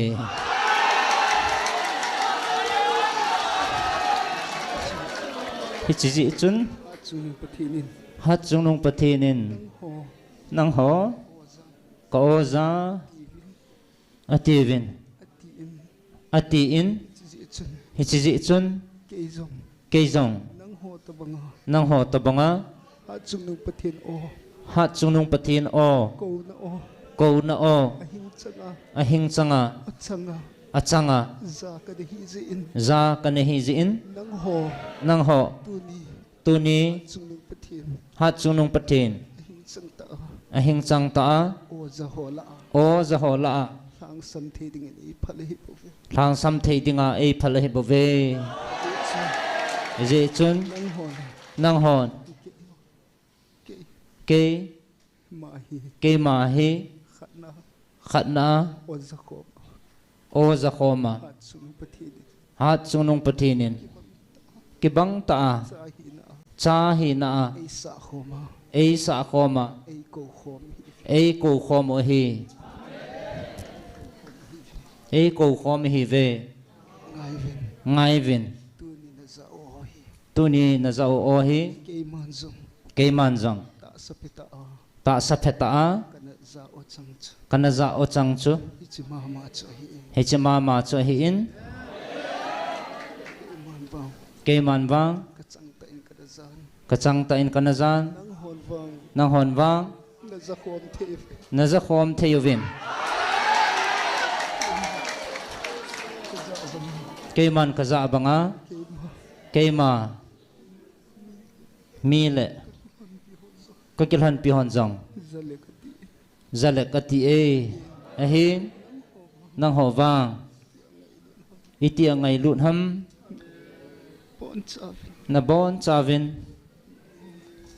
Hiche jeh chun. Hatchungnung Pathen in. Hatchungnung Pathen in. Nangho. Nangho. Ka oja. Atiuvin. Atiuvin. Atin. Atin. Hiche jeh chun. Hiche jeh chun. Kei jong. Kei jong. Nangho tabanga. Nangho tabanga. Hatchungnung Pathen o. Hatchungnung Pathen o. Kouna o. Kouna o. Ahing changa. Ahing changa. Achanga. Achanga. Ja kana hi jeh in. Ja kana hi jeh in. Nangho. Nangho. Tuni. Tuni. Hatchungnung Pathen. Hatchungnung Pathen. Ahing chang ta a. Ahing chang ta a. Oja ho lah a. Oja ho lah a. Lhangsam thei dingin eiphal ahi bouve. Lhangsam thei dinga eiphal ahi bouve. Hijeh chun. Hijeh chun. Nanghon. Nanghon. Kei. Kei. Keima hi. Keima hi. Khatna. Khatna. Oja khom. Oja khom a. Hatchungnung Pathen in. Hatchungnung Pathen in. Kibang ta a. Cha hina a. Cha hina a. Eisah khom a. Eisah khom a. Eikou khom hi. Eikou khom u hi. Eikou khom u hiuve. Ngaiyuvin. Ngaiyuvin. Tuni najah u ahi. Tuni najah u ahi. Keiman jong. Keiman jong. Tahsa phe ta a. Tahsa phe ta a. Kana jah u chang chu. Kana jah u chang chu. Hiche mama chu ahi in. Hiche mama chu ahi in. Keiman vang. Keiman vang. Kachang ta in kana jan. Kachang ta in kana jan. Nanghon vang. Nanghon vang. Naja khom thei. Naja khom thei uvin. Kajah banga. Keiman kajah banga. Keima. Keima. Mi le. Kakilhonpi hon jong. Ja le kati. Ja le kati e. Ahin. Nangho vang. Iti angailut ham. Bonchauvin. Nabonchauvin.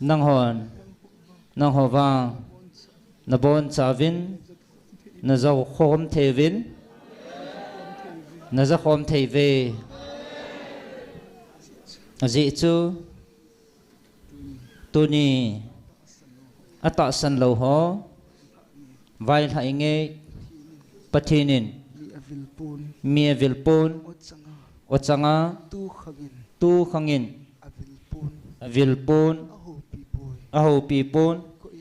Nanghon. Nangho vang. Nabonchauvin. Naja khom thei uvin. Naja khom thei uve. Ajeh chu. Tuni. Atahsan lou ho. Vailhah inge. Pathen in. Mi avil pon. Mi avil pon. O changa. O changa. Tu khangin. Tu khangin. Avil pon. Avil pon. Ahoupi poi. Ahoupi pon. Koi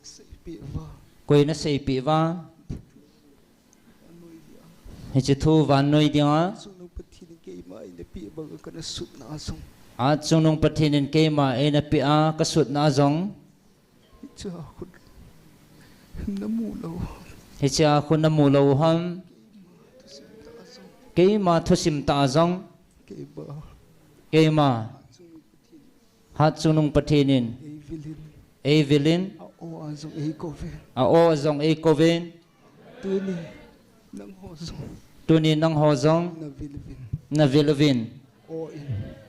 seipeh uva. Koi naseipeh uva. Hiche thu vannoi dinga. Chungnung Pathen in keima eina peh banga kana sutna a jong. Hatchungnung Pathen in keima eina peh a kasutna a jong. Hichea khun namu lou. Hichea khun namu lou ham. Keima thusim tah a jong. Keima. Keima. Hatchungnung Pathen in. Eivilin. Eivilin. A-o a jong eikouvin. A-o a jong eikouvin. Tuni nangho jong. Tuni nangho jong. Navil uvin. Navil uvin. O in.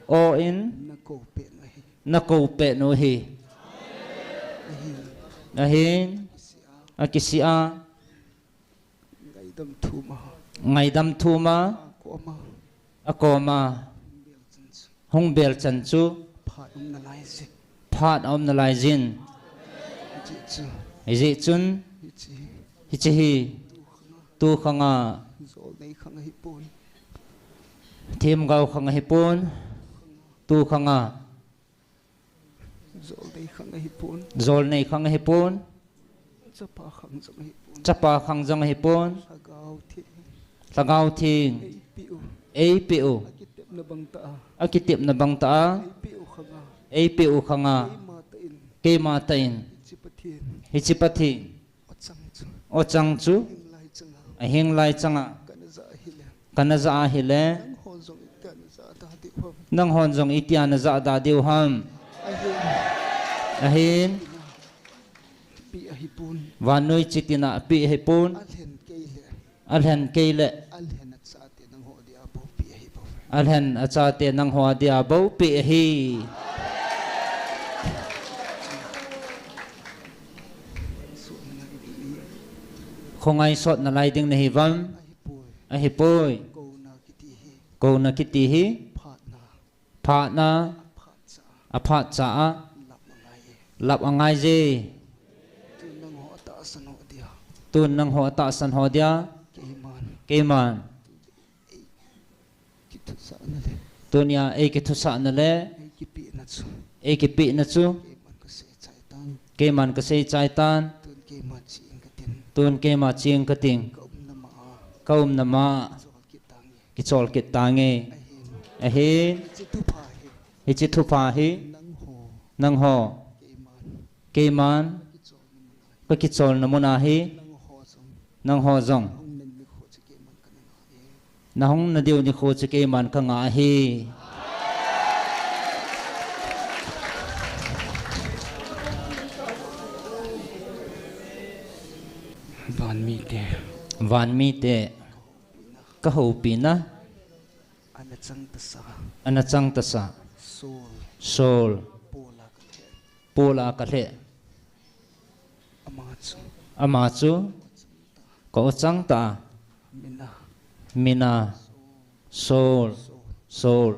O in. Nakou peh u ahi. Nakou peh u ahi. Ahin. Ahin. Akisih a. Ngaidam thum a. Ngaidam thum a. Akoma. Akoma. Hung bel chan chu. Hung bel chan chu. Phat aum nalai jin. Phat aum nalai jin. Hijeh chu. Hijeh chun. Hiche. Hiche hi. Tu khanga. Tu khanga. Jol nei khang ahipon. Themgao khang ahipon. Tu khanga. Jol nei khang ahipon. Jol nei khang ahipon. Chapa khang jong ahipon. Chapa khang jong ahipon. Lhagao Theng. Lhagao Theng. Eipeh u. Eipeh u. Akitepna bang tah a. Akitepna bang tah a. Eipeh u khanga. Eipeh u khanga. Keima tah in. Keima tah in. Hiche Pathen. Hiche Pathen. O chang chu. O chang chu. Ahing lai changa. Ahing lai changa. Kana jah ahile. Kana jah ahile. Nanghon jong itia najah da diu ham. Nanghon jong itia najah da diu ham. Ahin. Ahin. Peh ahipon. Vannoi chitina peh ahipon. Alhen kei le. Alhen kei le. Alhen achate nangho dia bou peh ahi bou. Alhen achate nangho dia bou peh ahi. Khongai sot nalai ding nahi vam? Ahipoi. Ahipoi. Kouna kiti hi. Kouna kiti hi. Phatna. Phatna. Aphat cha a. Aphat cha a. Lap angai e. Lap angai e. Tun nangho atahsan ho dia. Tun nangho atahsan ho dia. Keiman. Keiman. Kithusahna le. Tunia eikithusahna le. Eikipehna chu. Eikipehna chu. Keiman kasei chai tan. Keiman kasei chai tan. Tun keima ching katin. Tun keima ching kating. Ka umna ma a. Ka umna ma a. Kichol kit tange. Kichol kit tange. Ahin. Ahin. Hiche thupha hi. Hiche thupha hi. Nangho. Nangho. Keiman. Keiman. Kakicholna mun ahi. Kakicholna mun ahi. Nangho jong. Nangho jong. Nahung nadiu nikho chu keiman kanga ahi. Vanmite. Vanmite. Kahoupina. Ana chang tasa. Ana chang tasa. Saul. Saul. Paul a kalheh. Paul a kalheh. Ama chu. Ama chu. Ka-o chang ta. Mina. Mina. Saul. Saul.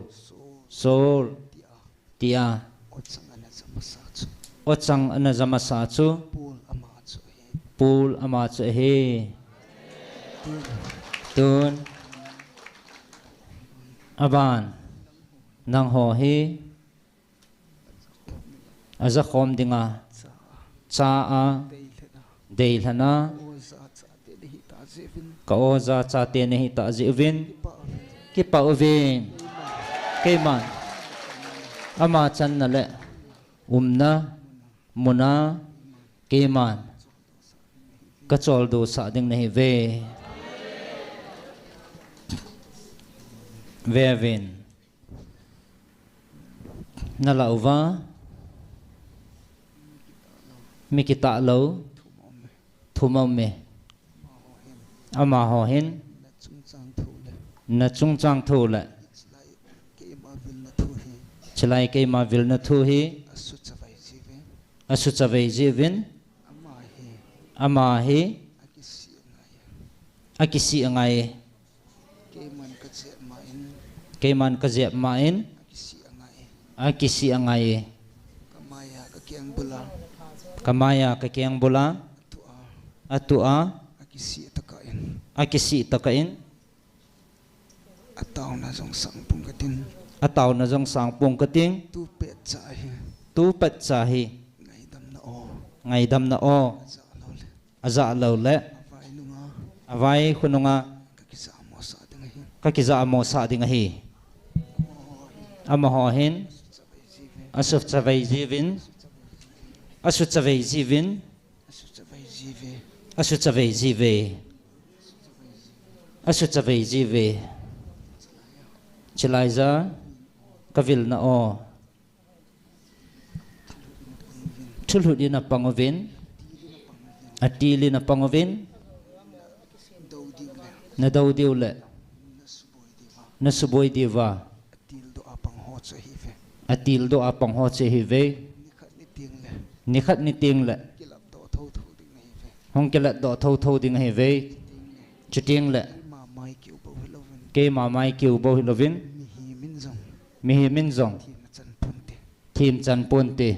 Saul. Tia. Tia. O chang ana ja masa chu. O chang ana ja masa chu. Paul ama chu ahi. Paul ama chu ahi. Tun. Tun. Aban. Nangho hi. Ajakhom dinga. Cha a. Deilhena. Ka-o ja chate nahi ta jeh uvin. Kipah uvin. Keiman. Ama channa le. Umna. Muna. Keiman. Kacholdo sah ding nahiuve. Veuvin. Nalah uva. Mi kitah lou. Thum aume. Amaho hin. Nachungchang thou le. Chilai keima vilna thu hi. Asuchavei jiuvin. Ama hi. Ama hi. Akisih angai. Akisih angai. Keiman kajep ma in. Keiman kajep ma in. Akisih angai. Akisih angai. Kamaiya kakeng bula. Kamaiya kakeng bula. Atua. Atua. Akisih tokah in. Akisih tokah in. Ataona jong sang pong kating. Ataona jong sang pong kating. Tupet cha hi. Tupet cha hi. Ngaidamna o. Ngaidamna o. Ajah lou le. Ajah lou le. Avai nunga. Avai khonunga. Kakijah mosah ding ahi. Kakijah mosah ding ahi. Amaho hin. Asuchavei jiuvin. Asuchavei jiuvin. Asuchavei jiuve. Asuchavei jiuve. Asuchavei jiuve. Chilai ja. Kavilna o. Thulhut in apang uvin. Atil in apang uvin. Nadou diu le. Nasuboi diuva. Atildoh a pang ho chu ahiuve. Atildoh a pang ho chu ahiuve. Nikhat niteng le. Nikhat niteng le. Kilatdoh thotho ding ahiuve. Hung kilatdoh thotho ding ahiuve. Chuteng le. Chuteng le. Keima mai kiu bou hilouvin. Keima mai kiu bou hilouvin. Mihem in jong. Mihem in jong. Thim achan ponte. Thim achan ponte.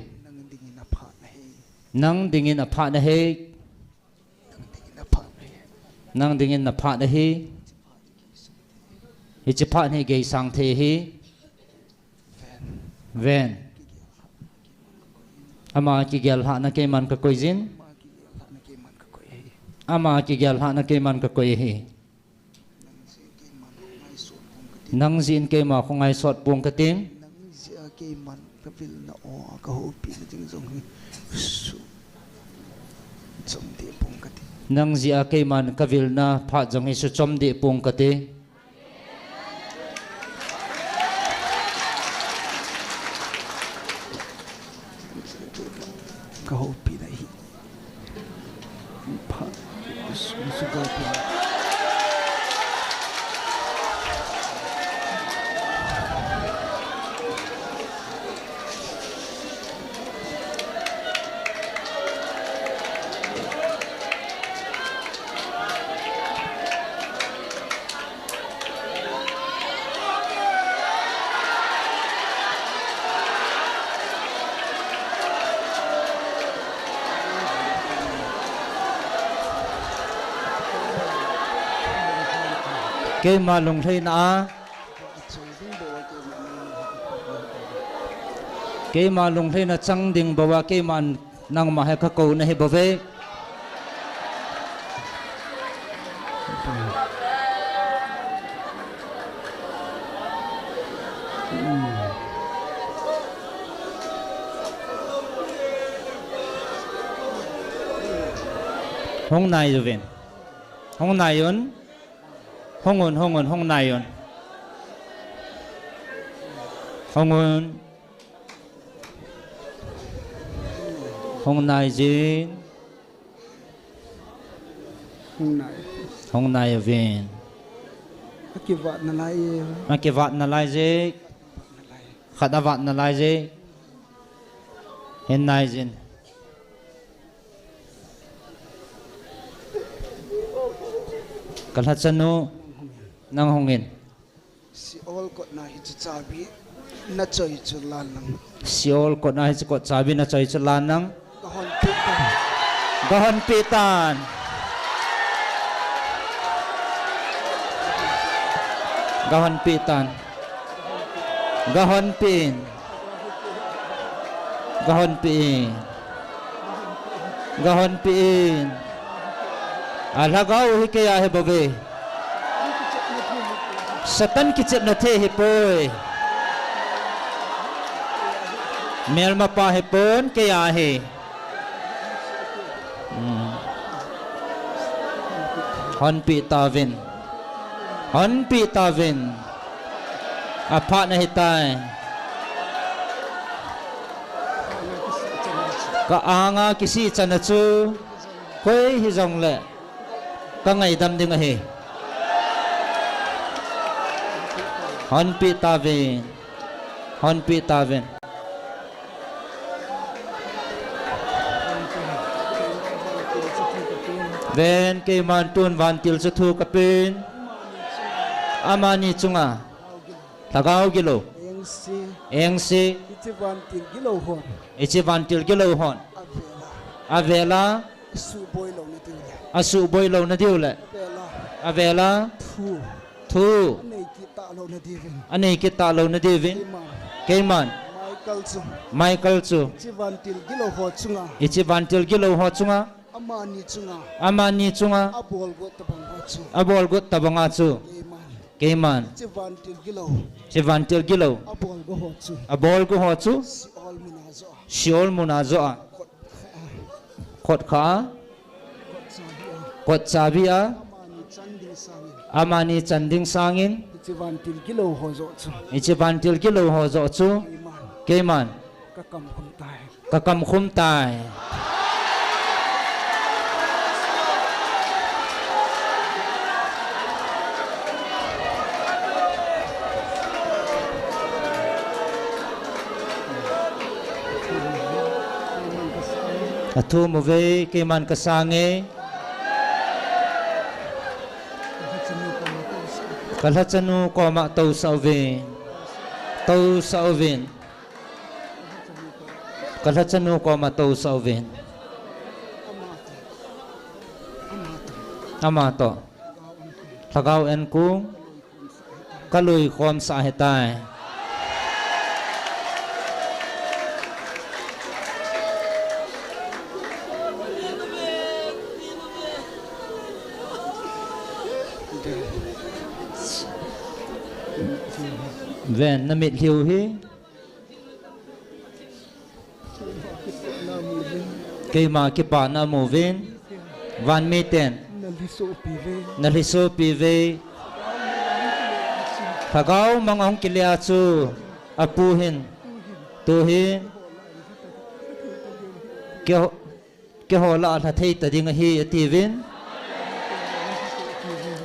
Nang dingin aphat nahi. Nang dingin aphat nahi. Nang dingin aphat nahi. Nang dingin aphat nahi. Hiche phat hi geisang thei ahi. Ven. Ven. Ama kigel lhahna keiman kakoi jin. Ama kigel lhahna keiman kakoi ahi. Nang jeh in keima khongai sot pong kating. Nang jeh a keiman kavilna o a kahoupina ding jong hi suchom deh pong kating. Nang jeh a keiman kavilna phat jong hi suchom deh pong kating. Kahoupina hi. Phat. Su, su, kahoupina. Keima lunglhaina a. Keima lunglhaina chang ding bou a, keiman nangma hi kakou nahi bouve. Hung nai uvin. Hung nai un. Hung un, hung un, hung nai un. Hung un. Hung nai jin. Hung nai. Hung nai uvin. Akivat nalai e. Akivat nalai jik. Khat avat nalai jik. Hin nai jin. Kalhachanu, nang hung in. Sheol kotna hiche chabi nachoi chu lan lang. Sheol kotna hiche kot chabi nachoi chu lan lang. Kahon pi tan. Kahon pi tan. Kahon pi tan. Kahon pi in. Kahon pi in. Kahon pi in. Alhagao hi keiya ahi bouve. Satan kichepna thei ahipoi. Melmapa ahipon keiya ahi. Honpi tauvin. Honpi tauvin. Aphat nahitai. Ka anga kisih channa chu koi hijongle kangaidam ding ahi. Honpi tauvin. Honpi tauvin. Ven keiman tun vantil chu thu kapen. Amani chunga. Lhagao gilou. Engse. Engse. Hiche vantil gilou hon. Hiche vantil gilou hon. Avela. Avela. Asuhboi louna diu le. Asuhboi louna diu le. Avela. Avela. Thu. Thu. Anei kit talouna diuvin. Anei kit talouna diuvin. Keiman. Keiman. Michael chu. Michael chu. Hiche vantil gilou ho chunga. Hiche vantil gilou ho chunga. Amani chunga. Amani chunga. Abol got tabanga chu. Abol got tabanga chu. Keiman. Keiman. Hiche vantil gilou. Hiche vantil gilou. Abol go ho chu. Abol go ho chu. Sheol muna joh a. Sheol muna joh a. Kot kha a. Kot chabi a. Kot chabi a. Amani chan ding sangin. Amani chan ding sangin. Hiche vantil gilou ho joh chu. Hiche vantil gilou ho joh chu. Keiman. Keiman. Ka kam khum tai. Ka kam khum tai. Athum uve, keiman kasang e. Ka lhachanu koma tousah uvin. Tousah uvin. Ka lhachanu koma tousah uvin. Ama toh. Lhagao enkong. Ka lui khomsah ahitai. Ven, na mitlhi u hi. Keima kipana amu uvin. Vanmiten. Na lhisopi uve. Na lhisopi uve. Lhagao mang ahung kile a chu. Apu hin. Tuhin. Keiho, keiho lah a lha thei ta ding ahi atiuvin.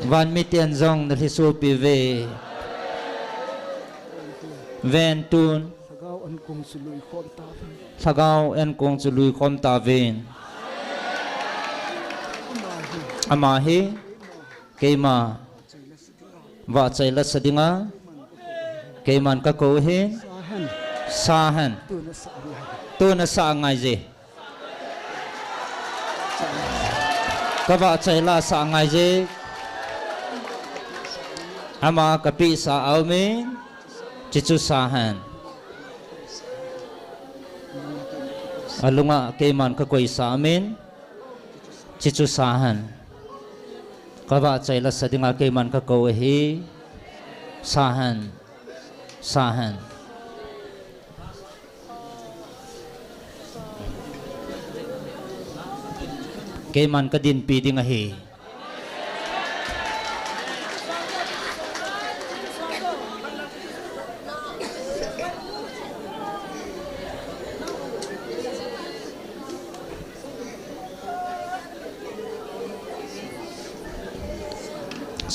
Vanmiten jong na lhisopi uve. Ven tun. Lhagao enkong chu lui khom tauvin. Lhagao enkong chu lui khom tauvin. Ama hi. Keima. Vahchoi la sa dinga. Keiman ka kou ahin. Sa hen. Sa hen. Tun asah ngai je. Ka vahchoi la asah ngai je. Ama kapehsa aumin, chuchu sahen. Alunga keiman kakoisa aumin, chuchu sahen. Kavahchoi lasa dinga keiman kakou ahi, sahen, sahen. Keiman kadinpi ding ahi.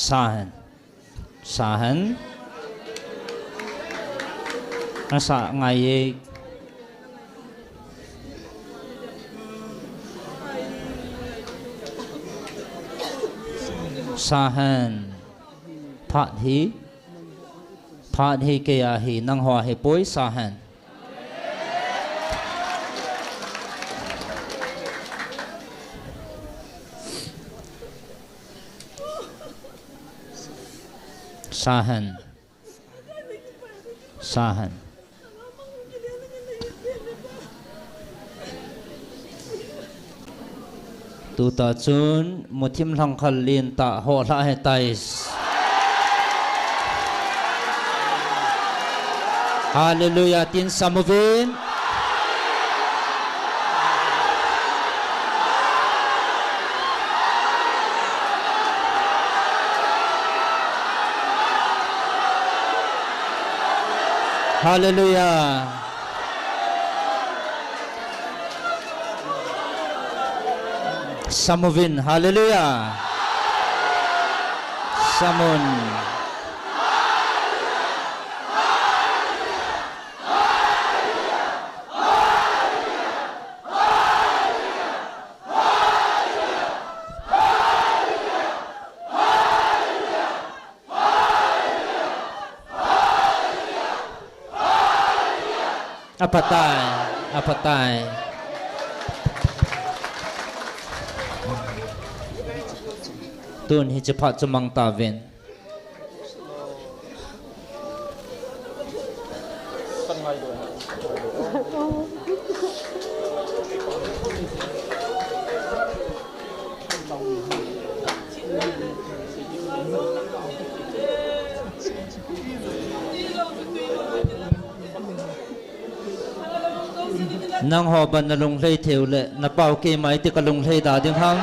Sahen. Sahen. Asa ngai e. Sahen. Phat hi. Phat hi keiya ahi, nangho ahipoi, sahen. Sahen. Sahen. Tuta chun muthim lhangkhal lentah ho lha ahitai. Hallelujah, tin samuvin. Hallelujah. Samuvin, hallelujah. Samun. Aphatai, aphatai. Tun hiche phat chu mang tauvin. Nangho ban nalunglhai theiu le, napao keima iti kalunglhai da ding ham?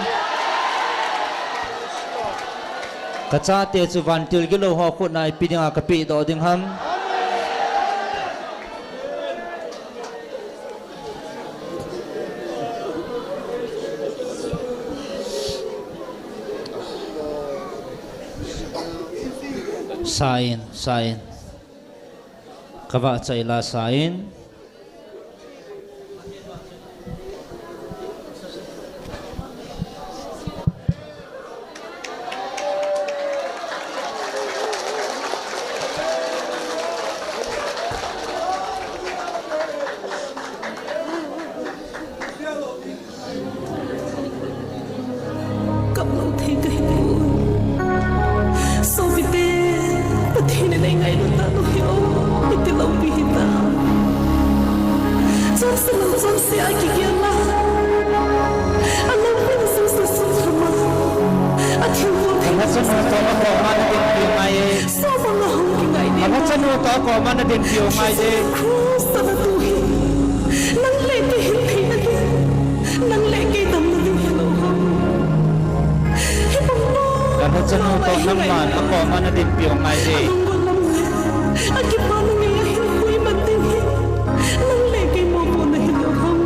Kachate chu vantil gilou ho khut na ipi dinga kapeh doh ding ham? Sain, sain. Kavahchoi lasa in. Kap lou thei kahi poi. Sopite, Pathen in eingailut tah lou hi o, iti lou pi hita. Chonse lou chonse a kigel a, alou pi na sung sa sung khama, athilbol thei. Kachanu toh koma nadinpiu ngai e. Sopang a hung kingai ding. Kachanu toh koma nadinpiu ngai e. Cross a natu hi. Nang le kei hintheina ding, nang le kei damna ding hilou ham? Hibang bou. Kachanu toh nangman akoma nadinpiu ngai e. Alunggot lam le akipa nangin ahin huimat ding hi nang le kei mopohna hilou ham?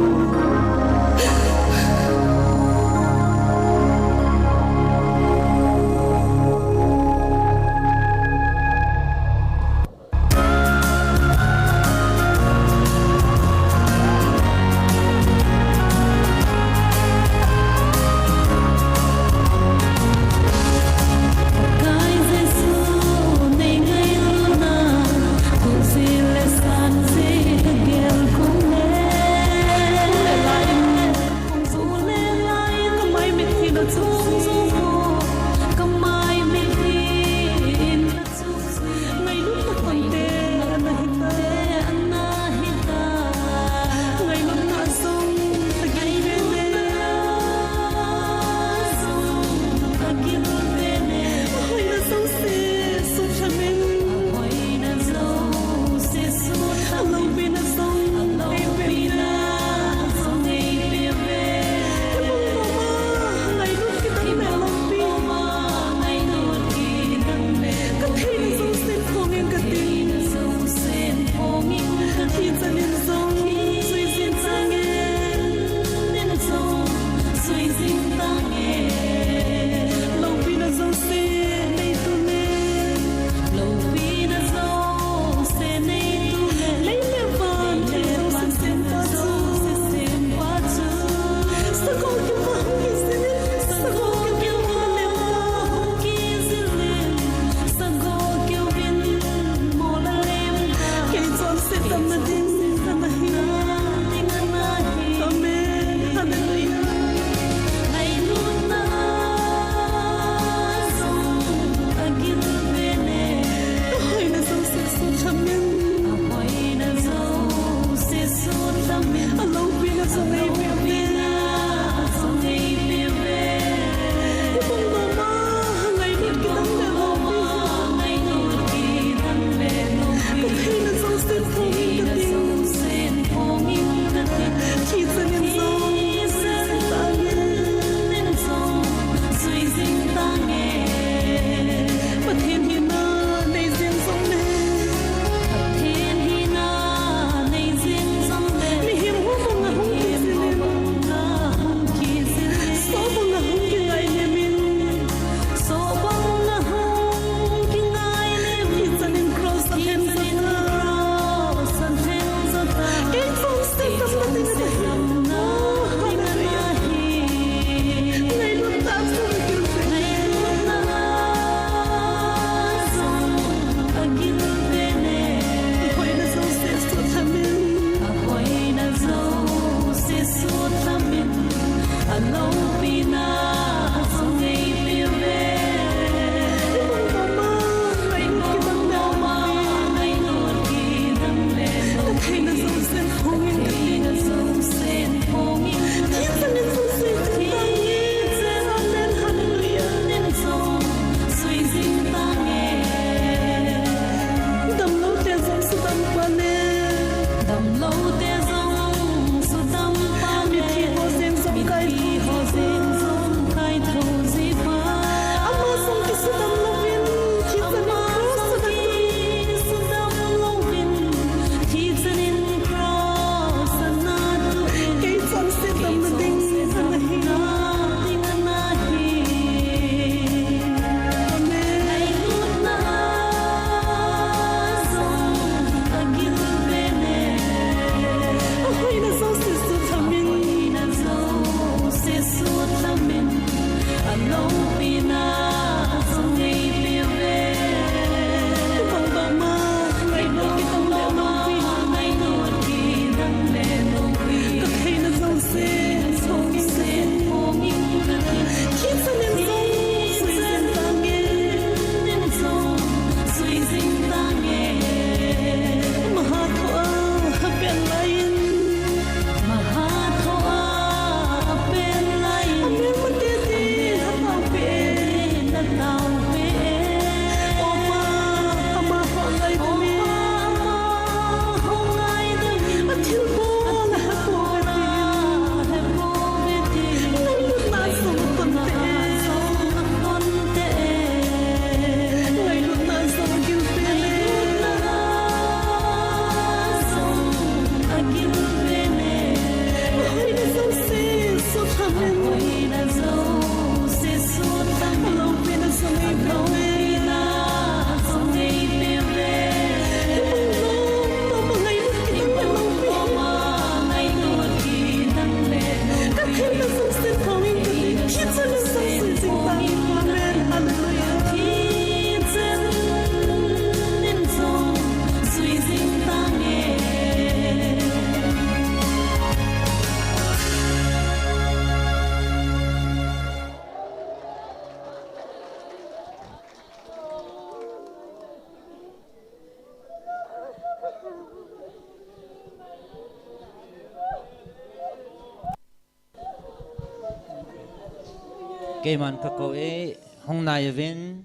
Keiman kakou e, hung nai uvin.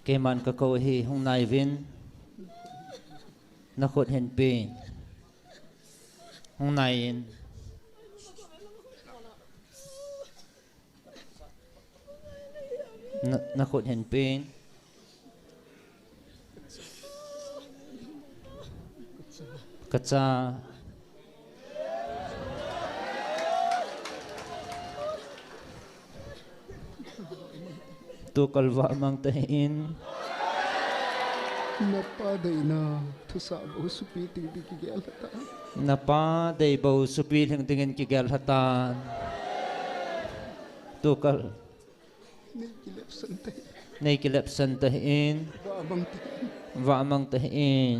Keiman kakou e, hung nai uvin. Nakhut hin pen. Hung nai in. Na, nakhut hin pen. Kacha. Tukal vah mang tahih in. Napa deina thusah bou supi ding ding kigel lhatan. Napa dei bou supi lhing dingin kigel lhatan. Tukal. Nei kilepsan tahih. Nei kilepsan tahih in. Vah mang tahih in. Vah mang tahih in.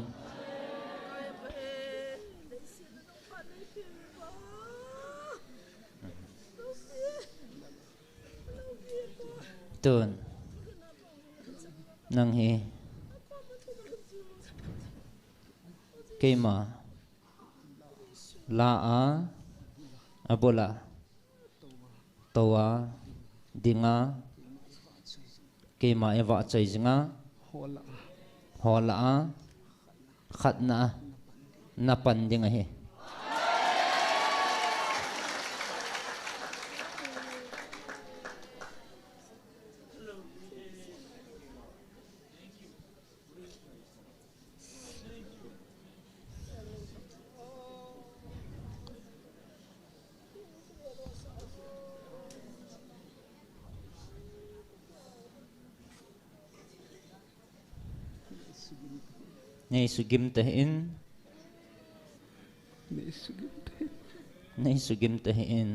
Tun. Nang hi. Keima. La a. Abula. Toa. Dinga. Keima eva choi jinga. Hola a. Khatna a. Napan ding ahi. Nei sugim tahih in. Nei sugim tahih. Nei sugim tahih in.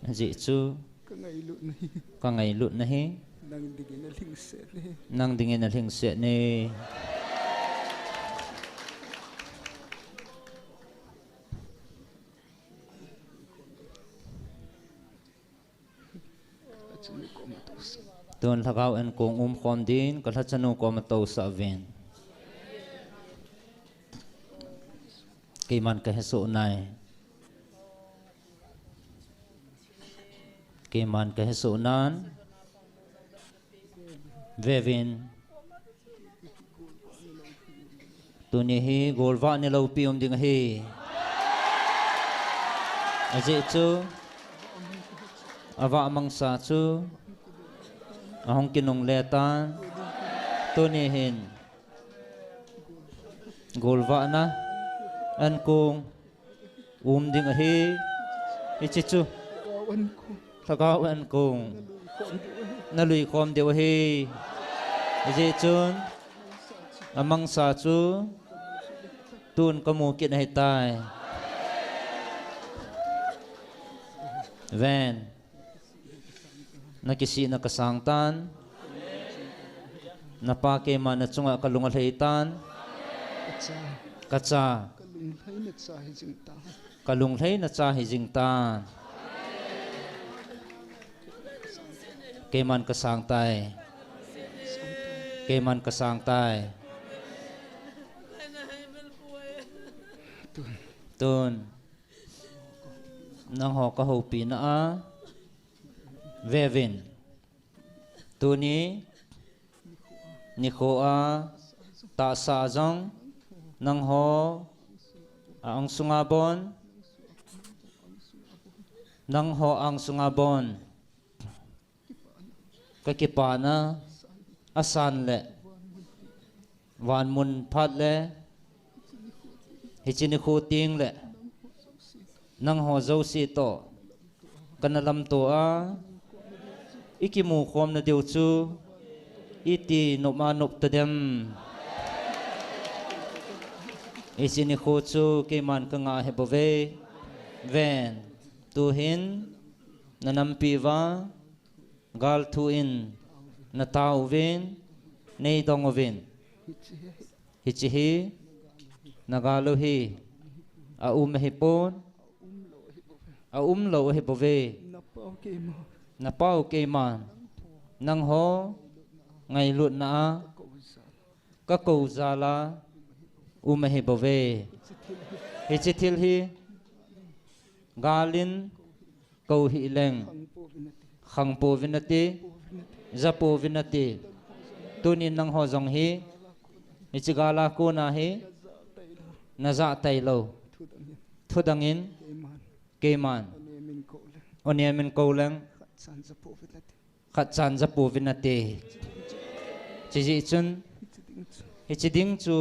Ajeh chu. Ka ngailut nahi. Ka ngailut nahi. Nang dingin alhingset ne. Nang dingin alhingset ne. Tun lhagao enkong umkhom din, ka lhachanu koma tousah uvin. Keiman kahesoh nai. Keiman kahesoh nan. Vevin. Tuni hi golvah ni loupi um ding ahi. Ajeh chu, avah mangsa chu, ahung kinungle tan, tuni hin, golvahna, ankong, um ding ahi. Hiche chu. Lhagao ankong. Nalui khom diu ahi. Hijeh chun. Amangsa chu. Tun kamu kit ahitai. Ven. Nakisihna kasang tan. Napa keima nachunga kalung alhai tan. Kacha. Kacha. Kalunglhaina cha hijing tan. Kalunglhaina cha hijing tan. Keiman kasang tai. Keiman kasang tai. Tun. Nangho kahoupina a. Vevin. Tuni. Nikho a. Tahsa jong. Nangho. A angsunga bon. Nangho angsunga bon. Kakipana. Asan le. Vanmun phat le, hiche nikho teng le, nangho jouse toh, kana lamto a, ikimu khomna diu chu, iti nop a nop tadem. Hiche nikho chu keiman kangah ahi bouve. Ven, tuhin, nanampi uva, Gal thu in, natao uvin, neidong uvin. Hiche hi, nagal u hi, aum ahipon, aumlou ahi bouve. Napao keiman, nangho, ngailutna a, kakou jal a, um ahi bouve. Hiche thil hi, Galin kou hih leng khang pouvin nate, ja pouvin nate. Tunin nangho jong hi hiche gal a kona hi najah tailou thudangin keiman onemin kou leng khatcha in ja pouvin nate. Chujeh chun hiche ding chu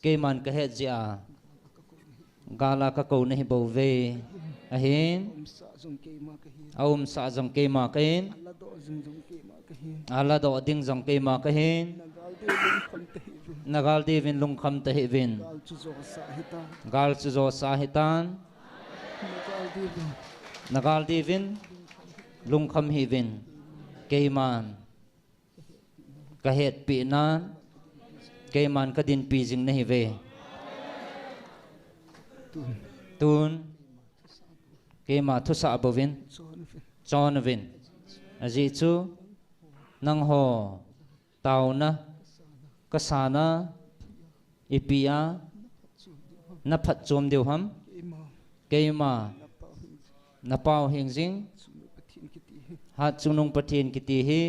keiman kahet jeh a gal a kakou nahi bouve. Ahin, aumsah jong keima kahin, aladoh ding jong keima kahin. Nagal diuvin lungkham tahih uvin. Gal chu josa hitan. Nagal diuvin lungkham hih uvin. Keiman kahetpeh nan keiman kadinpi jing nahiuve. Tun keima thusah bouvin chon uvin. Ajeh chu nangho taona kasana ipi a naphatchom diu ham? Keima napau hingjing Hatchungnung Pathen kiti hi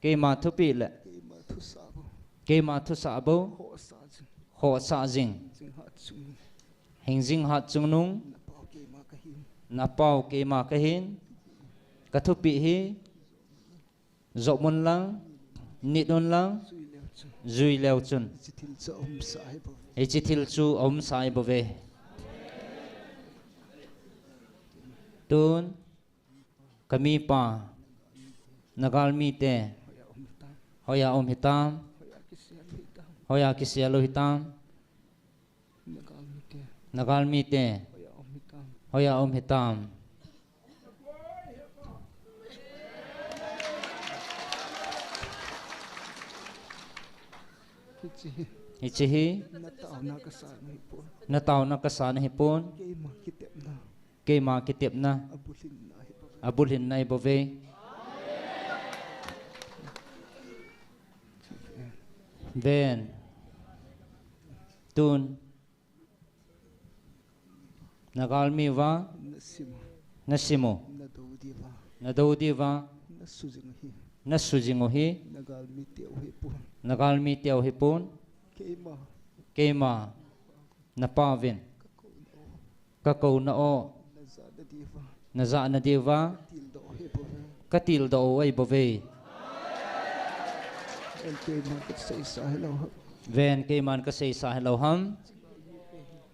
keima thupeh le keima thusah bou khohsah jing hingjing hatchungnung napau keima kahin. Kathupeh hi jopmun lang, nitun lang, jui leu chun hiche thil chu aumsa ahibouve. Tun kamipa Nagal mite hoiya um hitam, hoiya kisel u hitam? Nagal mite hoiya um hitam? Hiche hi nataona kasa nahipon, keima kitepna abulhinna ahibouve. Ven, tun Nagal mi uva nasim u, nadou diuva nasujing u hi Nagal miteu hipon, keima napauvin kakouna o najahna diuva katildoh u ahibouve. Ven, keiman kaseisa hilou ham?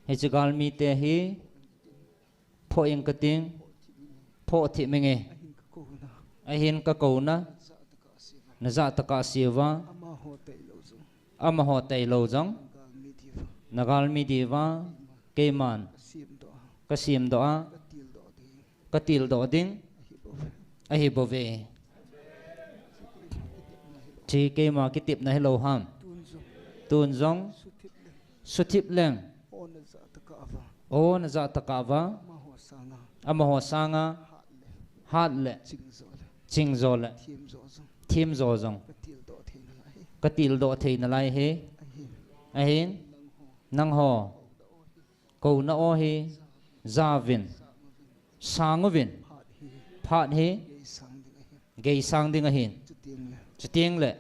Hiche galmite hi phoh ing kating, phoh thim inge. Ahin kakouna najah tokah seuva amaho tailou jong Nagal mi diuva keiman kasemdoh a katildoh ding ahibouve. Hiche keima kitepna hilou ham? Tun jong suthip leng o najah tokah uva amaho sanga hat le chingjo le themjo jong katildoh thei nalai hi. Ahin nangho kouna o hi jauvin, sang uvin, phat hi geisang ding ahin. Chutengle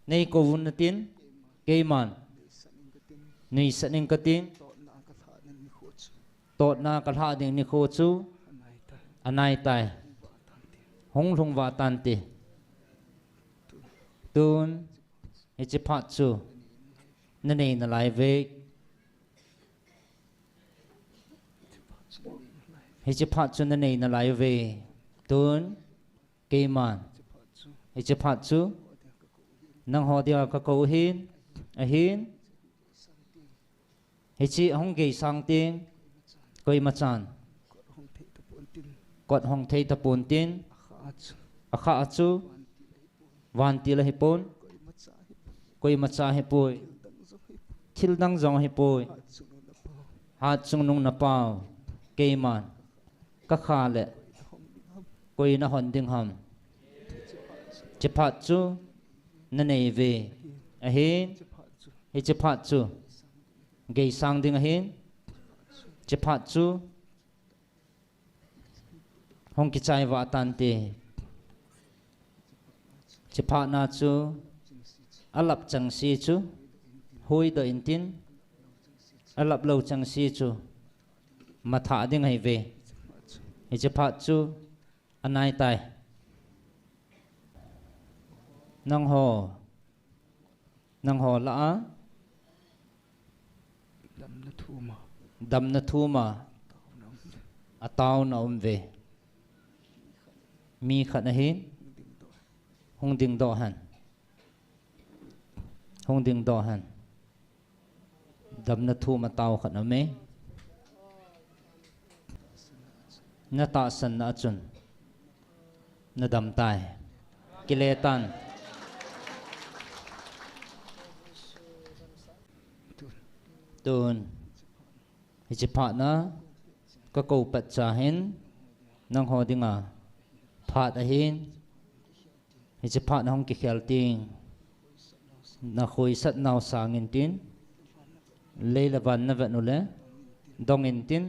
neikou unatin keiman nuisat ing kating, totna kalhah ding nikho chu anaitai. Hung lhung vah tante. Tun hiche phat chu nanei nalaiuve. Hiche phat chu nanei nalaiuve. Tun keiman hiche phat chu nangho dinga kakou ahin, ahin hiche ahung geisang teng koimachan kot hong thei tapontin, akhah chu vantil ahipon, koimacha ahipoi, thildang jong ahipoi. Hatchungnung napau keiman kakha le koi nahon ding ham? Hiche phat chu naneiuve. Ahin hiche phat chu geisang ding ahin. Hiche phat chu hung kichai vah tante. Hiche phat na chu alap chengse chu huhdoh intin, alap lou chengse chu mathah ding ahiuve. Hiche phat chu anai tai. Nangho, nangho lah a damna thum a, damna thum a ataona um uve. Mi khat ahin, hung dingdoh hen. Hung dingdoh hen. Damna thum a tao khat aume. Natahsan na a chun nadam tai. Kile tan. Tun. Hiche phat na kakou pet cha hin nangho dinga phat ahin. Hiche phat na hung kikhel ting, nakhoisat nau sangin tin, lei le van navet uleh dongin tin,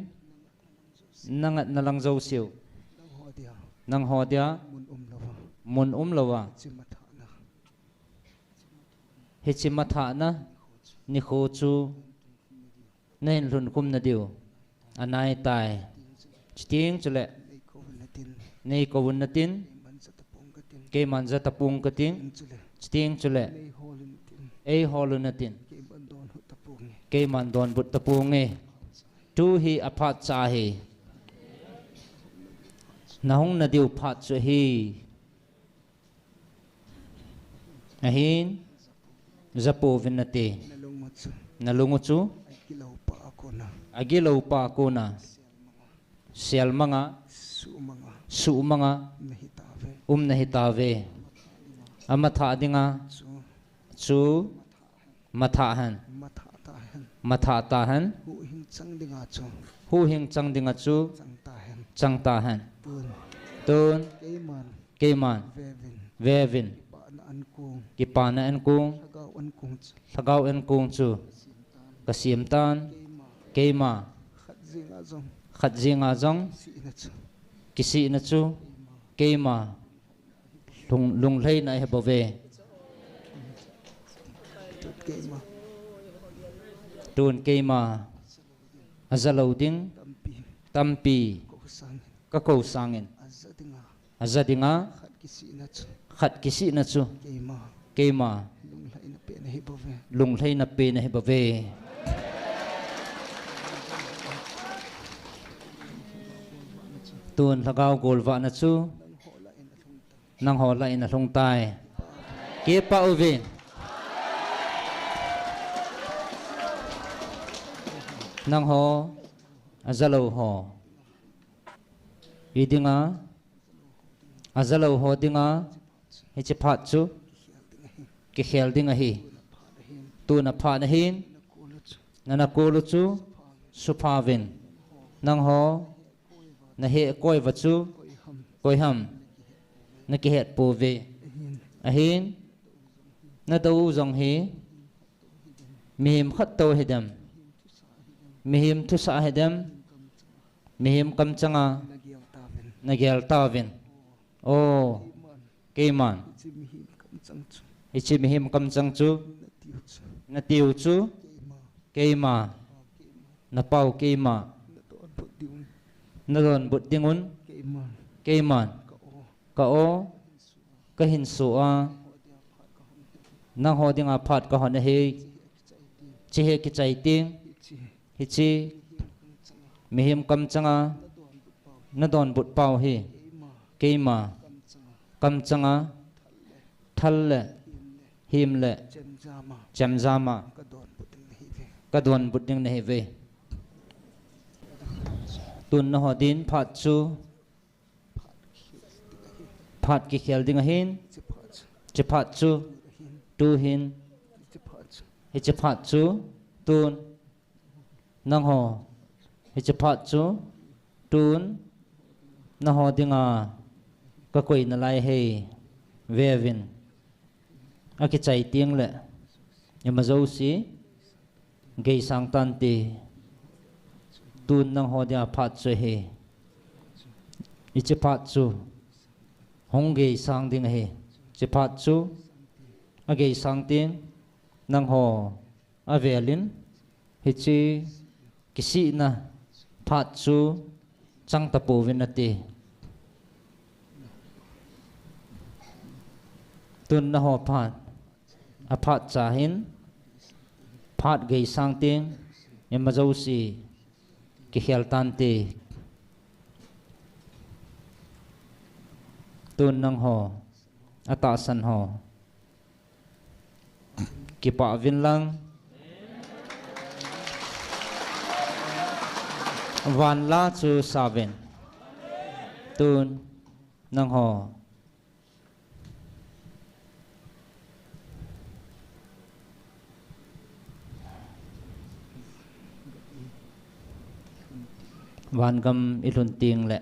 nangat nalang jouseu, nangho dia mun umlouva, hiche mathah na nikho chu nahin lhunkhum nadiu anai tai. Chuteng chuleh neikou un natin, keiman jatapung kating. Chuteng chuleh eihol un natin, keiman donbut taponge. Tu hi aphat cha ahi. Nahung nadiu phat chu ahi. Ahin, japouvin nate. Nalung u chu agilou pa a kona selmanga, suhmanga um nahitauve. Amathah dinga chu mathah hen. Mathah tahen. Huhhing chang dinga chu changtahen. Tun keiman veuvin, kipana ankong, lhagao ankong chu kasemtan. Keima, khat jenga jong kisihna chu keima lunglhaina ahibouve. Tun keima ajalou ding tampi kakou sangin aja dinga khat kisihna chu keima lunglhaina pen ahibouve. Tun lhagao golvahna chu nangho lah in alhung tai. Kipah uvin. Nangho ajalou ho hi dinga, ajalou ho dinga hiche phat chu kikhel ding ahi. Tun aphat ahin, nana kol u chu suphauvin. Nangho naheh koi uva chu koiham nakihet pouve. Ahin, nadou u jong hi mihem khat tou hidem, mihem thusah hidem, mihem kamchanga nagel tauvin. O, keiman hiche mihem kamchang chu natiu chu keima, napao keima, nadonbut dingun keiman ka-o kahinso a, nangho dinga phat kahon ahi. Hiche hi kichai teng, hiche mihem kamchanga nadonbut pau hi keima, kamchanga thal le hem le chemjama kadonbut ding nahiuve. Tun nangho din phat chu phat kikhel ding ahin, hiche phat chu tuhin, hiche phat chu tun nangho, hiche phat chu tun nangho dinga kakoi nalai ahi. Veuvin, akichai teng le ima jouse geisang tante. Tun nangho dia phat chu ahi. Hiche phat chu hung geisang ding ahi. Hiche phat chu ageisang teng nangho avelin hiche kisihna phat chu chang tapouvin ati. Tun nangho phat, aphat cha hin, phat geisang teng, ima jouse kikhel tante. Tun nangho, atahsan ho, kipah uvin lang. Van la chu sauvin. Tun nangho, vangam ilhun teng le,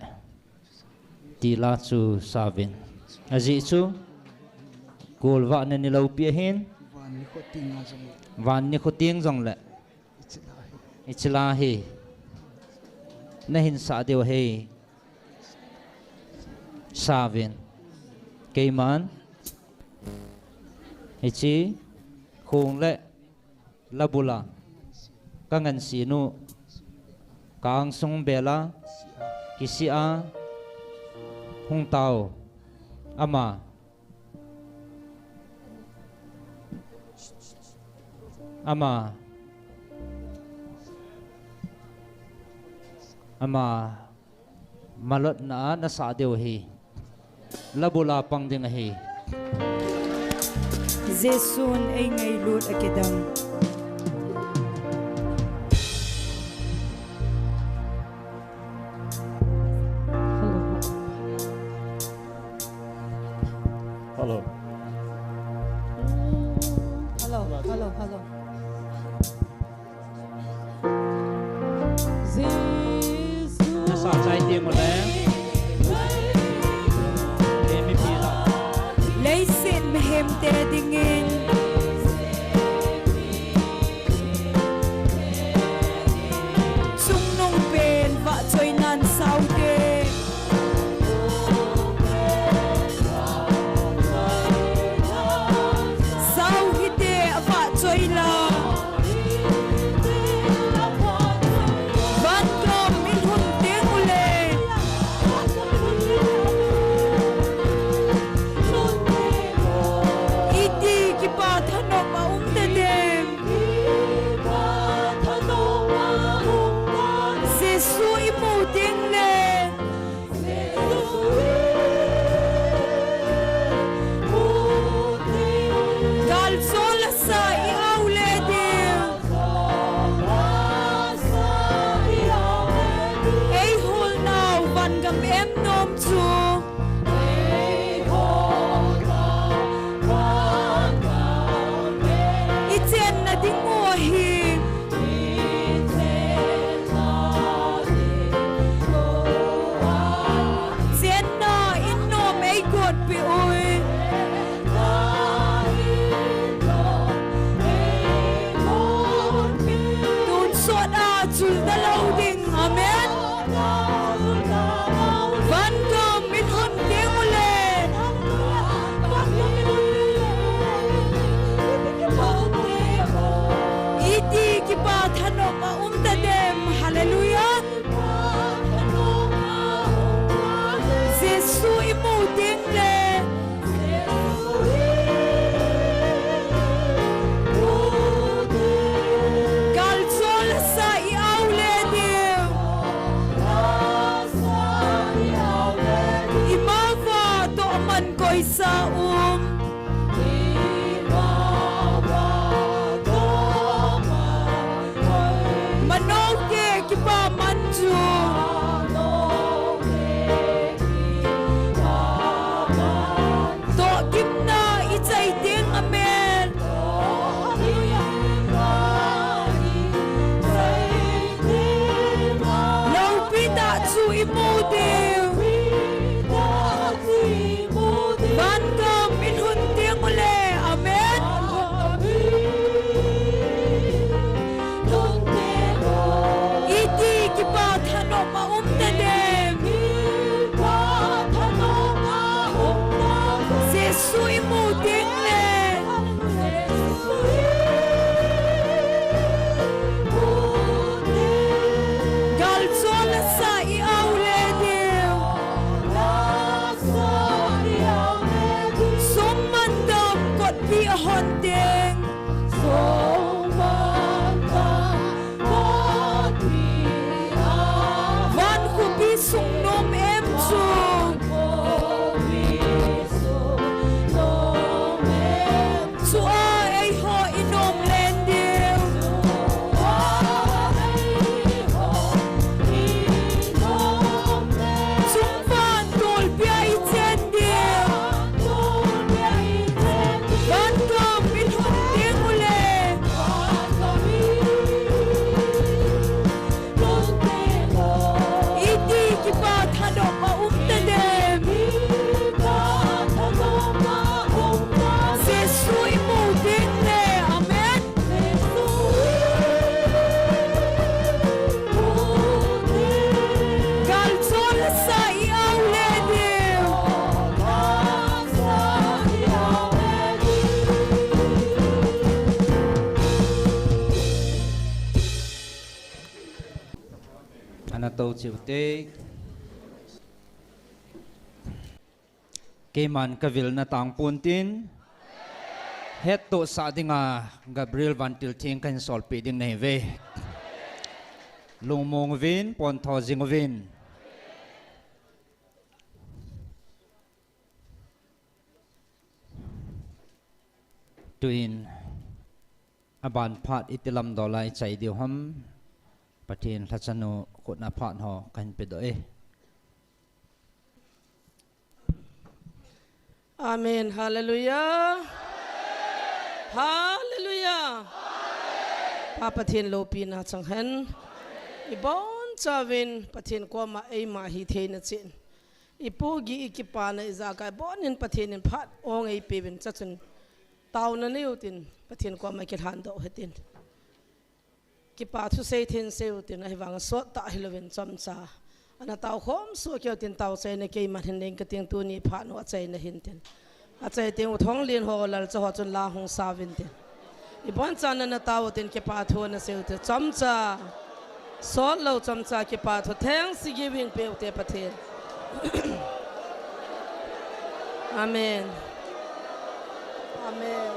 ti la chu sauvin. Ajeh chu, golvahna ni loupi ahin, van nikho teng jongle, hiche la hi nahin sah diu ahi. Sauvin. Keiman hiche khong le labul a kangansei nu, ka angsung bel a kisih a hung tao ama, ama, ama malotna a nasah diu ahi. Labul a pang ding ahi. Jesun eingailut akidang. Hello. Hello, hello, hello. Jesu. Nasa chai teng ule. Leiset mihem te dingin chungnung pen vahchoinan saute. Sao hite avahchoi la. Vangam ilhun teng ule. Iti ki Hon ding. Van khopi sung nom em chu. Chua eiho i nom len diu. Chungvan tolpia i chen diu. Vangam i lhun ding ule. Iti kipa thanom a um tadem. Jesu i mu ding le. Amen. Gal chol sa i au le diu. Ana to chiu te. Keiman ka vilna tang pon tin. Hettohsah dinga Gabriel vantil theng kahin solpeh ding nahi ve. Lungmong uvin, pontho jing uvin. Tuin, aban phat iti lam dola i chai diu ham, Pathen lhachanu khut a phat ho kahin pedoh e. Amen. Hallelujah. Hallelujah. Pa Pathen loupina chang hen. Ibon chauvin Pathen koma eima hitheina chen. Ipogi ikipana ijakai bonin Pathen in phat ong eipeuvin chachun. Taona neiyu tin Pathen koma kilhandoh hitin. Kipa thu seithei in seiyu tin ahivanga sottah hilouvin chomcha. Ana taokhom soh keiyu tin taochaina keiman hin leng kating tuni phat nu achaina hin tin. Achai teng u thong lin ho lalcha ho chun la hung sauvin tin. Ibon chan ana tao tin kipa thu ana seiyu tin chomcha. Sotlou chomcha kipa thu thanksgiving peu te Pathen. Amen. Amen.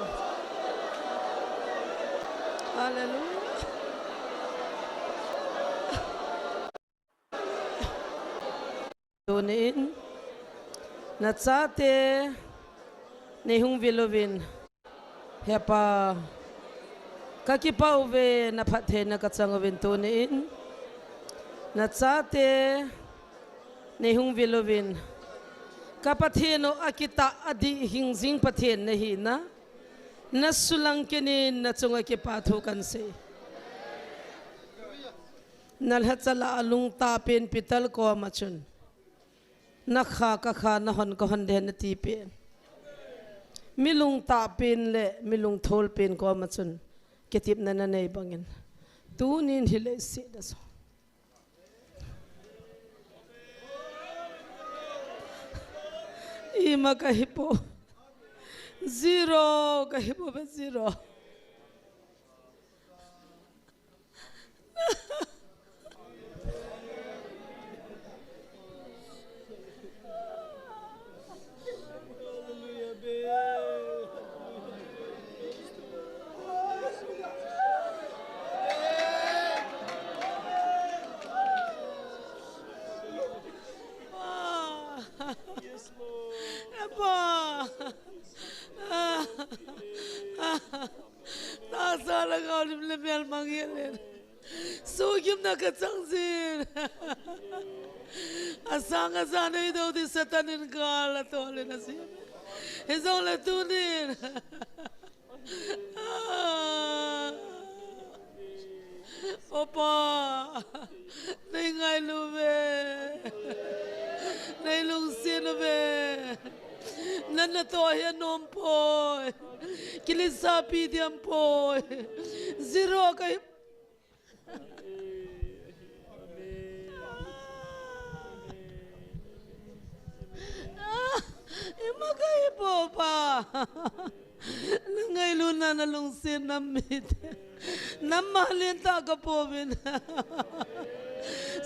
Hallelujah. Tunin, nachate, neihung vil uvin. He Pa, kakipah uve, naphattheina kachang uvin tunin. Nachate, neihung vil uvin. Ka Pathen u akitah adih hingjing Pathen nahina. Nasulang kit in nachunga kipa thu kahin sei. Nalhacha lah a lungtah pen Peter koma chun. Nakha kakha nahon kahon ding nati pen. Mi lungtah pen le mi lungthol pen koma chun. Kitepna nanei bangin. Tunin hilai se da so. Ima kahi po. Zero kahi po be zero. Yes, Lord. Abba. Tahsa le gao lim le mel mang hel in. Sugimna kachang jin. Asang ajan eidoh ding Satan in gal atol in asem. Hijongle tunin. Ah. O Pa, nei ngailu uve. Nei lungset uve. Nana toh hi anom poi. Kiletsahpi ding aum poi. Zero kahi. Ah, ima kahi po Pa. Nangailutna nalungset nam mite. Nam malen tah kapouvin.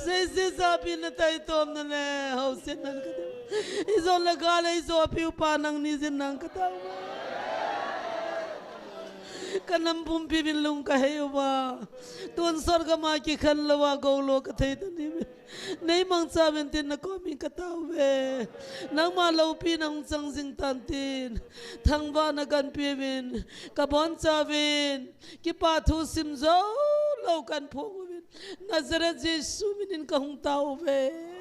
Seisetsapi nataitomna le haosetna kati. Ijongle gal a ijopi u Pa nangni jin nang katao. Ka nam pumpi vin lung ka hei uva. Tun sorgam a kikhen lou a gou lou ka thei ta ni ve. Nei mangcha vin tin na komin ka tao ve. Nangma loupi nang chang jing tan tin. Thangvah na kan pe vin. Ka boncha vin. Kipa thu sim jou lou kan phong uvin. Nazareth Jesu min in ka hung tao ve.